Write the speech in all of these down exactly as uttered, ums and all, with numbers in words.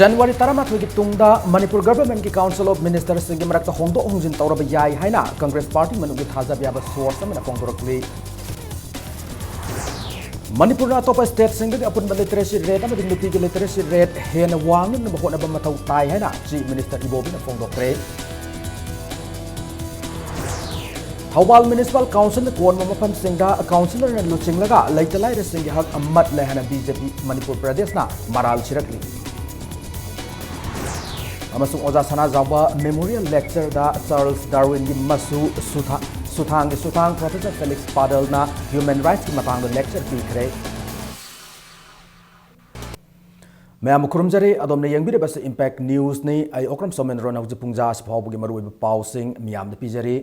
ꯖꯅꯋꯥꯔꯤ ꯇꯔꯥꯃꯥꯊꯣꯏꯒꯤ ꯇꯨꯡꯗ Manipur ꯒꯚꯔꯟꯃꯦꯟꯠꯀꯤ council of ꯃꯤꯅꯤꯁꯇꯔꯁꯤꯡꯒꯤ ꯃꯔꯛꯇ ꯍꯣꯡꯗꯣꯛ ꯍꯣꯡꯖꯤꯟ ꯇꯧꯔꯕ ꯌꯥꯏ ꯍꯥꯏꯅ ꯀꯪꯒ꯭ꯔꯦꯁ ꯄꯥꯔꯇꯤ ꯃꯅꯨꯡꯒꯤ ꯊꯥꯖꯕ ꯌꯥꯕ ꯁꯣꯔꯁ ꯑꯃꯅ ꯐꯣꯡꯗꯣꯔꯛꯂꯤ꯫ ꯃꯅꯤꯄꯨꯔꯅ ꯑꯇꯣꯞꯄ ꯁ꯭ꯇꯦꯠꯁꯤꯡꯗꯒꯤ ꯑꯄꯨꯟꯕ ꯂꯤꯇꯔꯦꯁꯤ ꯔꯦꯠ ꯑꯃꯗꯤ ꯅꯨꯄꯤꯒꯤ ꯂꯤꯇꯔꯦꯁꯤ ꯔꯦꯠ ꯍꯦꯟꯅ ꯋꯥꯡꯅꯅꯕ ꯍꯣꯠꯅꯕ ꯃꯊꯧ ꯇꯥꯏ ꯍꯥꯏꯅ ꯆꯤꯐ ꯃꯤꯅꯤꯁꯇꯔ ꯏꯕꯣꯕꯤꯅ ꯐꯣꯡꯗꯣꯛꯈ꯭ꯔꯦ꯫ ꯊꯧꯕꯥꯜ ꯃ꯭ꯌꯨꯅꯤꯁꯤꯄꯥꯜ ꯀꯥꯎꯟꯁꯤꯜꯅ ꯀꯣꯟꯕ ꯃꯐꯝꯁꯤꯡꯗ ꯀꯥꯎꯟꯁꯤꯂꯔꯅ ꯂꯨꯆꯤꯡꯂꯒ ꯂꯩꯇ ꯂꯥꯏꯔꯁꯤꯡꯒꯤ ꯍꯛ ꯃꯠꯂꯦ ꯍꯥꯏꯅ ꯕꯤ ꯖꯦ ꯄꯤ ꯃꯅꯤꯄꯨꯔ ꯄ꯭ꯔꯗꯦꯁꯅ ꯃꯔꯥꯜ ꯁꯤꯔꯛꯂꯤ꯫ ꯑꯃꯁꯨꯡ ꯑꯣꯖꯥ ꯁꯅꯥꯖꯥꯎꯕ ꯃꯦꯃꯣꯔꯤꯌꯦꯜ ꯂꯦꯛꯆꯔꯗ ꯆꯥꯔꯜꯁ ꯗꯥꯔꯋꯤꯟꯒꯤ ꯃꯁꯨ ꯁꯨꯊꯥ-, ꯁꯨꯊꯥꯡꯒꯤ ꯁꯨꯊꯥꯡ ꯄ꯭ꯔꯣꯐꯦꯁꯔ ꯐꯦꯂꯤꯛꯁ ꯄꯥꯗꯜꯅ ꯍ꯭ꯌꯨꯃꯦꯟ ꯔꯥꯏꯠꯁꯀꯤ ꯃꯇꯥꯡꯗ ꯂꯦꯛꯆꯔ ꯄꯤꯈ꯭ꯔꯦ꯫ ꯃꯌꯥꯝꯕꯨ ꯈꯨꯔꯨꯝꯖꯔꯤ꯫ ꯑꯗꯣꯝꯅ ꯌꯦꯡꯕꯤꯔꯤꯕꯁꯤ ꯏꯝꯄꯦꯛ ꯅ꯭ꯌꯨꯁꯅꯤ꯫ ꯑꯩ ꯑꯣꯀ꯭ꯔꯝ ꯁꯣꯃꯦꯟꯗ꯭ꯔꯣꯅ ꯍꯧꯖꯤꯛ ꯄꯨꯡꯖꯥ ꯑꯁꯤꯐꯥꯎꯕꯒꯤ ꯃꯔꯨꯑꯣꯏꯕ ꯄꯥꯎꯁꯤꯡ ꯃꯤꯌꯥꯝꯗ ꯄꯤꯖꯔꯤ꯫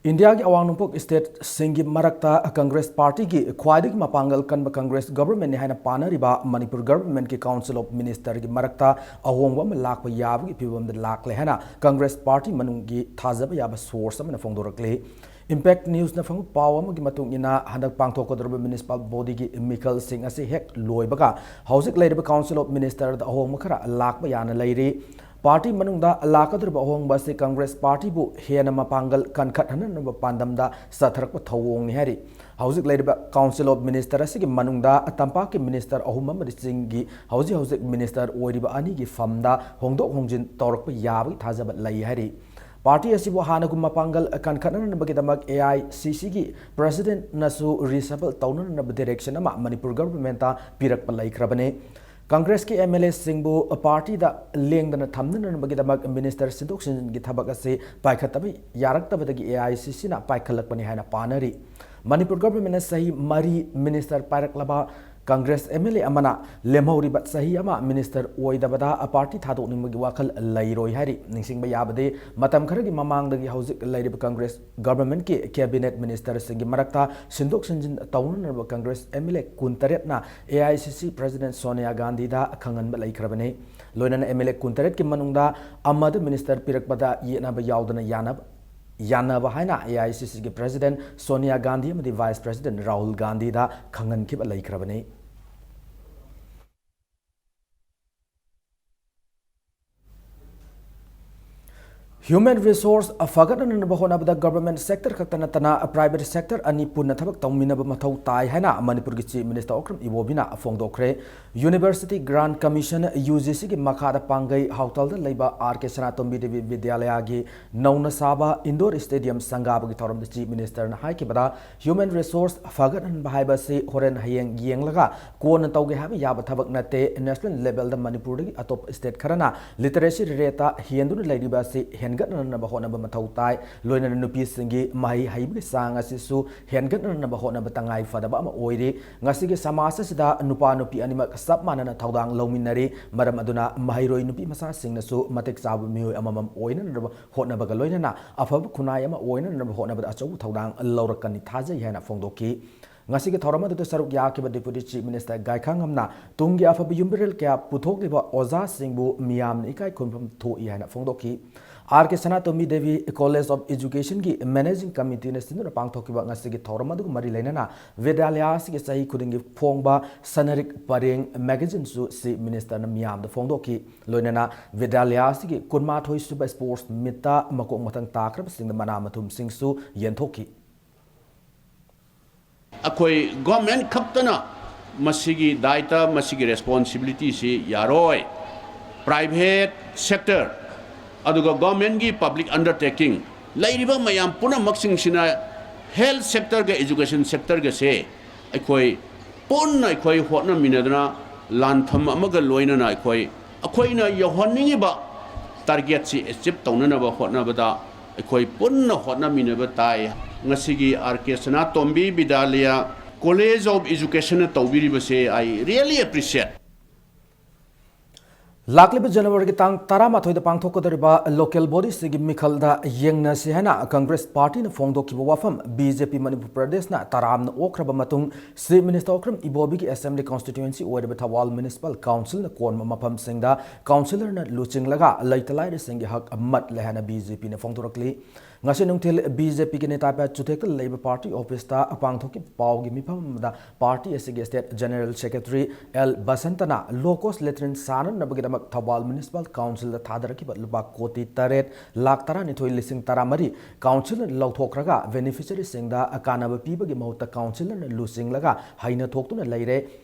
ꯏꯟꯗꯤꯌꯥꯒꯤ ꯑꯋꯥꯡ ꯅꯣꯡꯄꯣꯛ ꯁ꯭ꯇꯦꯠꯁꯤꯡꯒꯤ ꯃꯔꯛꯇ ꯀꯪꯒ꯭ꯔꯦꯁ ꯄꯥꯔꯇꯤꯒꯤ ꯈ꯭ꯋꯥꯏꯗꯒꯤ ꯃꯄꯥꯡꯒꯜ ꯀꯟꯕ ꯀꯪꯒ꯭ꯔꯦꯁ ꯒꯚꯔꯟꯃꯦꯟꯠꯅꯤ ꯍꯥꯏꯅ ꯄꯥꯅꯔꯤꯕ ꯃꯅꯤꯄꯨꯔ ꯒꯚꯔꯟꯃꯦꯟꯠꯀꯤ ꯀꯥꯎꯟꯁꯤꯜ ꯑꯣꯐ ꯃꯤꯅꯤꯁꯇꯔꯒꯤ ꯃꯔꯛꯇ ꯑꯍꯣꯡꯕ ꯑꯃ ꯂꯥꯛꯄ ꯌꯥꯕꯒꯤ ꯐꯤꯕꯝꯗ ꯂꯥꯛꯂꯦ ꯍꯥꯏꯅ ꯀꯪꯒ꯭ꯔꯦꯁ ꯄꯥꯔꯇꯤ ꯃꯅꯨꯡꯒꯤ ꯊꯥꯖꯕ ꯌꯥꯕ ꯁꯣꯔꯁ ꯑꯃꯅ ꯐꯣꯡꯗꯣꯔꯛꯂꯤ꯫ ꯏꯝꯄꯦꯛ ꯅ꯭ꯌꯨꯁꯅ ꯐꯪꯕ ꯄꯥꯎ ꯑꯃꯒꯤ ꯃꯇꯨꯡ ꯏꯟꯅ, ꯍꯟꯗꯛ ꯄꯥꯡꯊꯣꯛꯀꯗꯧꯔꯤꯕ ꯃ꯭ꯌꯨꯅꯤꯁꯤꯄꯥꯜ ꯕꯣꯗꯤꯒꯤ ꯃꯤꯈꯜꯁꯤꯡ ꯑꯁꯤ ꯍꯦꯛ ꯂꯣꯏꯕꯒ ꯍꯧꯖꯤꯛ ꯂꯩꯔꯤꯕ ꯀꯥꯎꯟꯁꯤꯜ ꯑꯣꯐ ꯃꯤꯅꯤꯁꯇꯔꯗ ꯑꯍꯣꯡꯕ ꯈꯔ ꯂꯥꯛꯄ ꯌꯥꯅ ꯂꯩꯔꯤ꯫ ꯄꯥꯔꯇꯤ ꯃꯅꯨꯡꯗ ꯂꯥꯛꯀꯗꯧꯔꯤꯕ ꯑꯍꯣꯡꯕ ꯑꯁꯤ ꯀꯪꯒ꯭ꯔꯦꯁ ꯄꯥꯔꯇꯤꯕꯨ ꯍꯦꯟꯅ ꯃꯄꯥꯡꯒꯜ ꯀꯟꯈꯠꯍꯟꯅꯕ ꯄꯥꯟꯗꯝꯗ ꯆꯠꯊꯔꯛꯄ ꯊꯧꯑꯣꯡꯅꯤ ꯍꯥꯏꯔꯤ꯫ ꯍꯧꯖꯤꯛ ꯂꯩꯔꯤꯕ ꯀꯥꯎꯟꯁꯤꯜ ꯑꯣꯐ ꯃꯤꯅꯤꯁꯇꯔ ꯑꯁꯤꯒꯤ ꯃꯅꯨꯡꯗ ꯇꯝꯄꯥꯛꯀꯤ ꯃꯤꯅꯤꯁꯇꯔ ꯑꯍꯨꯝ ꯑꯃꯗꯤ ꯆꯤꯡꯒꯤ ꯍꯧꯖꯤꯛ ꯍꯧꯖꯤꯛ ꯃꯤꯅꯤꯁꯇꯔ ꯑꯣꯏꯔꯤꯕ ꯑꯅꯤꯒꯤ ꯐꯝꯗ ꯍꯣꯡꯗꯣꯛ ꯍꯣꯡꯖꯤꯟ ꯇꯧꯔꯛꯄ ꯌꯥꯕꯒꯤ ꯊꯥꯖꯕ ꯂꯩ ꯍꯥꯏꯔꯤ꯫ ꯄꯥꯔꯇꯤ ꯑꯁꯤꯕꯨ ꯍꯥꯟꯅꯒꯨꯝ ꯃꯄꯥꯡꯒꯜ ꯀꯟꯈꯠꯅꯅꯕꯒꯤꯗꯃꯛ ꯑꯦ ꯑꯥꯏ ꯁꯤ ꯁꯤꯒꯤ ꯄ꯭ꯔꯁꯤꯗꯦꯟꯠꯅꯁꯨ ꯔꯤꯁꯐꯜ ꯇꯧꯅꯅꯕ ꯗꯤꯔꯦꯛꯁꯟ ꯑꯃ ꯃꯅꯤꯄꯨꯔ ꯒꯚꯔꯟꯃꯦꯟꯠꯇ ꯄꯤꯔꯛꯄ ꯂꯩꯈ꯭ꯔꯕꯅꯤ꯫ ꯀꯪꯒ꯭ꯔꯦꯁꯀꯤ ꯑꯦꯝ ꯑꯦꯜ ꯑꯦꯁꯤꯡꯕꯨ ꯄꯥꯔꯇꯤꯗ ꯂꯦꯡꯗꯅ ꯊꯝꯅꯅꯕꯒꯤꯗꯃꯛ ꯃꯤꯅꯤꯁꯇꯔ ꯁꯤꯟꯗꯣꯛ ꯁꯤꯟꯖꯤꯟꯒꯤ ꯊꯕꯛ ꯑꯁꯤ ꯄꯥꯏꯈꯠꯇꯕ ꯌꯥꯔꯛꯇꯕꯗꯒꯤ ꯑꯦ ꯑꯥꯏ ꯁꯤ ꯁꯤꯅ ꯄꯥꯏꯈꯠꯂꯛꯄꯅꯤ ꯍꯥꯏꯅ ꯄꯥꯅꯔꯤ꯫ ꯃꯅꯤꯄꯨꯔ ꯒꯚꯔꯟꯃꯦꯟꯠꯅ ꯆꯍꯤ ꯃꯔꯤ ꯃꯤꯅꯤꯁꯇꯔ ꯄꯥꯏꯔꯛꯂꯕ ꯀꯪꯒ꯭ꯔꯦꯁ ꯑꯦꯝ ꯑꯦꯜ ꯑꯦ ꯑꯃꯅ ꯂꯦꯝꯍꯧꯔꯤꯕ ꯆꯍꯤ ꯑꯃ ꯃꯤꯅꯤꯁꯇꯔ ꯑꯣꯏꯗꯕꯗ ꯄꯥꯔꯇꯤ ꯊꯥꯗꯣꯛꯅꯤꯡꯕꯒꯤ ꯋꯥꯈꯜ ꯂꯩꯔꯣꯏ ꯍꯥꯏꯔꯤ꯫ ꯅꯤꯡꯁꯤꯡꯕ ꯌꯥꯕꯗꯤ, ꯃꯇꯝ ꯈꯔꯒꯤ ꯃꯃꯥꯡꯗꯒꯤ ꯍꯧꯖꯤꯛ ꯂꯩꯔꯤꯕ ꯀꯪꯒ꯭ꯔꯦꯁ ꯒꯚꯔꯟꯃꯦꯟꯠꯀꯤ ꯀꯦꯕꯤꯅꯦꯠ ꯃꯤꯅꯤꯁꯇꯔꯁꯤꯡꯒꯤ ꯃꯔꯛꯇ ꯁꯤꯟꯗꯣꯛ ꯁꯤꯟꯖꯤꯟ ꯇꯧꯅꯅꯕ ꯀꯪꯒ꯭ꯔꯦꯁ ꯑꯦꯝ ꯑꯦꯜ ꯑꯦ ꯀꯨꯟꯇꯔꯦꯠꯅ A I C C president Sonia ꯒꯥꯟꯙꯤꯗ ꯈꯪꯍꯟꯕ ꯂꯩꯈ꯭ꯔꯕꯅꯤ꯫ ꯂꯣꯏꯅꯅ ꯑꯦꯝ ꯑꯦꯜ ꯑꯦ ꯀꯨꯟꯇꯔꯦꯠꯀꯤ ꯃꯅꯨꯡꯗ ꯑꯃꯗ ꯃꯤꯅꯤꯁꯇꯔ ꯄꯤꯔꯛꯄꯗ ꯌꯦꯠꯅꯕ ꯌꯥꯎꯗꯅ ꯌꯥꯅꯕ ꯌꯥꯅꯕ ꯍꯥꯏꯅ ꯑꯦ ꯑꯥꯏ ꯁꯤ ꯁꯤꯒꯤ ꯄ꯭ꯔꯁꯤꯗꯦꯟꯠ ꯁꯣꯅꯤꯌꯥ ꯒꯥꯟꯙꯤ ꯑꯃꯗꯤ ꯚꯥꯏꯁ ꯄ꯭ꯔꯁꯤꯗꯦꯟꯠ ꯔꯥꯍꯨꯜ ꯒꯥꯟꯙꯤꯗ ꯈꯪꯍꯟꯈꯤꯕ ꯂꯩꯈ꯭ꯔꯕꯅꯤ꯫ Human resource ꯐꯒꯠꯅꯅꯕ ꯍꯣꯠꯅꯕꯗ government sector ꯈꯛꯇ ꯅꯠꯇꯅ private sector ꯑꯅꯤ ꯄꯨꯟꯅ ꯊꯕꯛ ꯇꯧꯃꯤꯟꯅꯕ ꯃꯊꯧ ꯇꯥꯏ ꯍꯥꯏꯅ ꯃꯅꯤꯄꯨꯔꯒꯤ Chief Minister Okram ꯏꯕꯣꯕꯤꯅ ꯐꯣꯡꯗꯣꯛꯈ꯭ꯔꯦ꯫ University Grant Commission, UGCꯒꯤ ꯃꯈꯥꯗ ꯄꯥꯡꯒꯩ ꯍꯥꯎꯇꯜꯗ ꯂꯩꯕ R K ꯁꯅꯥꯇꯣꯝꯕꯤ ꯗꯦꯕꯤ ꯕꯤꯗ꯭ꯌꯥꯂꯌꯥꯒꯤ ꯅꯧꯅ ꯁꯥꯕ indoor stadium ꯁꯪꯒꯥꯕꯒꯤ ꯊꯧꯔꯝꯗ Chief Ministerꯅ ꯍꯥꯏꯈꯤꯕꯗ, human resource ꯐꯒꯠꯍꯟꯕ ꯍꯥꯏꯕ ꯑꯁꯤ ꯍꯣꯔꯦꯟ ꯍꯌꯦꯡ ꯌꯦꯡꯂꯒ ꯀꯣꯟꯅ ꯇꯧꯒꯦ ꯍꯥꯏꯕ ꯌꯥꯕ ꯊꯕꯛ ꯅꯠꯇꯦ꯫ National levelꯗ ꯃꯅꯤꯄꯨꯔꯗꯒꯤ ꯑꯇꯣꯞꯄ state ꯈꯔꯅ literacy rate ꯍꯦꯟꯗꯨꯅ ꯂꯩꯔꯤꯕ ꯑꯁꯤ ꯍꯦꯟꯒꯠꯅꯅꯕ ꯍꯣꯠꯅꯕ ꯃꯊꯧ ꯇꯥꯏ꯫ ꯂꯣꯏꯅꯅ ꯅꯨꯄꯤꯁꯤꯡꯒꯤ ꯃꯍꯩ ꯍꯩꯕꯒꯤ ꯆꯥꯡ ꯑꯁꯤꯁꯨ ꯍꯦꯟꯒꯠꯅꯅꯕ ꯍꯣꯠꯅꯕ ꯇꯉꯥꯏ ꯐꯗꯕ ꯑꯃ ꯑꯣꯏꯔꯤ꯫ ꯉꯁꯤꯒꯤ ꯁꯃꯥꯖ ꯑꯁꯤꯗ ꯅꯨꯄꯥ ꯅꯨꯄꯤ ꯑꯅꯤꯃꯛ ꯆꯞ ꯃꯥꯟꯅꯅ ꯊꯧꯗꯥꯡ ꯂꯧꯃꯤꯟꯅꯔꯤ꯫ ꯃꯔꯝ ꯑꯗꯨꯅ ꯃꯍꯩꯔꯣꯏ ꯅꯨꯄꯤ ꯃꯆꯥꯁꯤꯡꯅꯁꯨ ꯃꯇꯤꯛ ꯆꯥꯕ ꯃꯤꯑꯣꯏ ꯑꯃꯃꯝ ꯑꯣꯏꯅꯅꯕ ꯍꯣꯠꯅꯕꯒ ꯂꯣꯏꯅꯅ ꯑꯐꯕ ꯈꯨꯟꯅꯥꯏ ꯑꯃ ꯑꯣꯏꯅꯅꯕ ꯍꯣꯠꯅꯕꯗ ꯑꯆꯧꯕ ꯊꯧꯗꯥꯡ ꯂꯧꯔꯛꯀꯅꯤ ꯊꯥꯖꯩ ꯍꯥꯏꯅ ꯐꯣꯡꯗꯣꯛꯈꯤ꯫ ꯉꯁꯤꯒꯤ ꯊꯧꯔꯝ ꯑꯗꯨꯗ ꯁꯔꯨꯛ ꯌꯥꯈꯤꯕ Deputy Chief Minister ꯒꯥꯏꯈꯥꯉꯝꯅ ꯇꯨꯡꯒꯤ ꯑꯐꯕ ꯌꯨꯝꯕꯤꯔꯦꯜ ꯀꯌꯥ ꯄꯨꯊꯣꯛꯂꯤꯕ ꯑꯣꯖꯥꯁꯤꯡꯕꯨ ꯃꯤꯌꯥꯝꯅ ꯏꯀꯥꯏ ꯈꯨꯝꯐꯝ ꯊꯣꯛꯏ ꯍꯥꯏꯅ ꯐꯣꯡꯗꯣꯛꯈꯤ꯫ R K ꯁꯅꯥꯇꯣꯃꯤ Devi College of Educationꯒꯤ Managing Committeeꯅ ꯁꯤꯟꯗꯨꯅ ꯄꯥꯡꯊꯣꯛꯈꯤꯕ ꯉꯁꯤꯒꯤ ꯊꯧꯔꯝ ꯑꯗꯨꯒ ꯃꯔꯤ ꯂꯩꯅꯅ ꯕꯤꯗ꯭ꯌꯥꯂꯌꯥ ꯑꯁꯤꯒꯤ ꯆꯍꯤ ꯈꯨꯗꯤꯡꯒꯤ ꯐꯣꯡꯕ ꯁꯅꯔꯤꯛ ꯄꯔꯦꯡ magazineꯁꯨ Chief Ministerꯅ ꯃꯤꯌꯥꯝꯗ ꯐꯣꯡꯗꯣꯛꯈꯤ꯫ ꯂꯣꯏꯅꯅ ꯕꯤꯗ꯭ꯌꯥꯂꯌꯥ ꯑꯁꯤꯒꯤ ꯀꯨꯟꯃꯥꯊꯣꯏ ꯁꯨꯕ sports meetꯇ ꯃꯀꯣꯛ ꯃꯊꯪ ꯇꯥꯈ꯭ꯔꯕꯁꯤꯡꯗ ꯃꯅꯥ ꯃꯊꯨꯝꯁꯤꯡꯁꯨ ꯌꯦꯟꯊꯣꯛꯈꯤ꯫ ꯑꯩꯈꯣꯏ government ꯈꯛꯇꯅ ꯃꯁꯤꯒꯤ ꯗꯥꯏꯇ, ꯃꯁꯤꯒꯤ responsibilityꯁꯤ ꯌꯥꯔꯣꯏ꯫ Private sector, ꯑꯗꯨꯒ governmentꯀꯤ public undertaking, ꯂꯩꯔꯤꯕ ꯃꯌꯥꯝ ꯄꯨꯝꯅꯃꯛꯁꯤꯡꯁꯤꯅ health sectorꯒ education sectorꯒꯁꯦ ꯑꯩꯈꯣꯏ ꯄꯨꯟꯅ ꯑꯩꯈꯣꯏ ꯍꯣꯠꯅꯃꯤꯟꯅꯗꯅ ꯂꯥꯟꯐꯝ ꯑꯃꯒ ꯂꯣꯏꯅꯅ ꯑꯩꯈꯣꯏ, ꯑꯩꯈꯣꯏꯅ ꯌꯧꯍꯟꯅꯤꯡꯉꯤꯕ targetꯁꯤ achieve ꯇꯧꯅꯅꯕ ꯍꯣꯠꯅꯕꯗ ꯑꯩꯈꯣꯏ ꯄꯨꯟꯅ ꯍꯣꯠꯅꯃꯤꯟꯅꯕ ꯇꯥꯏ꯫ ꯉꯁꯤꯒꯤ R K Sanatombi ꯕꯤꯗ꯭ꯌꯥꯂꯌꯥ College of Educationꯅ ꯇꯧꯕꯤꯔꯤꯕꯁꯦ I really appreciate꯫ ꯂꯥꯛꯂꯤꯕ Januaryꯒꯤ ꯇꯥꯡ ꯇꯔꯥꯃꯥꯊꯣꯏꯗ ꯄꯥꯡꯊꯣꯛꯀꯗꯧꯔꯤꯕ local bodyꯁꯤꯡꯒꯤ ꯃꯤꯈꯜꯗ ꯌꯦꯡꯅꯁꯤ ꯍꯥꯏꯅ Congress partyꯅ ꯐꯣꯡꯗꯣꯛꯈꯤꯕ ꯋꯥꯐꯝ BJP ꯃꯅꯤꯄꯨꯔ ꯄ꯭ꯔꯗꯦꯁꯅ ꯇꯔꯥꯝꯅ ꯑꯣꯛꯈ꯭ꯔꯕ ꯃꯇꯨꯡ, Chief Minister Okram ꯏꯕꯣꯕꯤꯒꯤ assembly constituency ꯑꯣꯏꯔꯤꯕ ꯊꯧꯕꯥꯜ Municipal Councilꯅ ꯀꯣꯟꯕ ꯃꯐꯝꯁꯤꯡꯗ councillorꯅ ꯂꯨꯆꯤꯡꯂꯒ ꯂꯩꯇ ꯂꯥꯏꯔꯁꯤꯡꯒꯤ ꯍꯛ ꯃꯠꯂꯦ ꯍꯥꯏꯅ BJPꯅ ꯐꯣꯡꯗꯣꯔꯛꯂꯤ꯫ ꯉꯁꯤ ꯅꯨꯡꯊꯤꯜ ꯕꯤ ꯖꯦ ꯄꯤꯒꯤ ꯅꯦꯇꯥꯄꯥ ꯆꯨꯊꯦꯛꯇ ꯂꯩꯕ ꯄꯥꯔꯇꯤ ꯑꯣꯐꯤꯁꯇ ꯄꯥꯡꯊꯣꯛꯈꯤꯕ ꯄꯥꯎꯒꯤ ꯃꯤꯐꯝ ꯑꯃꯗ ꯄꯥꯔꯇꯤ ꯑꯁꯤꯒꯤ ꯁ꯭ꯇꯦꯠ ꯖꯦꯅꯔꯦꯜ ꯁꯦꯀ꯭ꯔꯦꯇꯔꯤ ꯑꯦꯜ ꯕꯁꯟꯇꯅ ꯂꯣ ꯀꯣꯁ ꯂꯦꯇ꯭ꯔꯤꯟ ꯁꯥꯅꯅꯕꯒꯤꯗꯃꯛ ꯊꯧꯕꯥꯜ ꯃ꯭ꯌꯨꯅꯤꯁꯤꯄꯥꯜ ꯀꯥꯎꯟꯁꯤꯜꯗ ꯊꯥꯗꯔꯛꯈꯤꯕ ꯂꯨꯄꯥ ꯀꯣꯇꯤ ꯇꯔꯦꯠ ꯂꯥꯈ ꯇꯔꯥꯅꯤꯊꯣꯏ ꯂꯤꯁꯤꯡ ꯇꯔꯥꯃꯔꯤ ꯀꯥꯎꯟꯁꯤꯜꯅ ꯂꯧꯊꯣꯛꯈ꯭ꯔꯒ ꯕꯦꯅꯤꯐꯤꯁꯔꯤꯁꯤꯡꯗ ꯀꯥꯟꯅꯕ ꯄꯤꯕꯒꯤ ꯃꯍꯨꯠꯇ ꯀꯥꯎꯟꯁꯤꯜꯅ ꯂꯨꯆꯤꯡꯂꯒ ꯍꯩꯅ ꯊꯣꯛꯇꯨꯅ ꯂꯩꯔꯦ꯫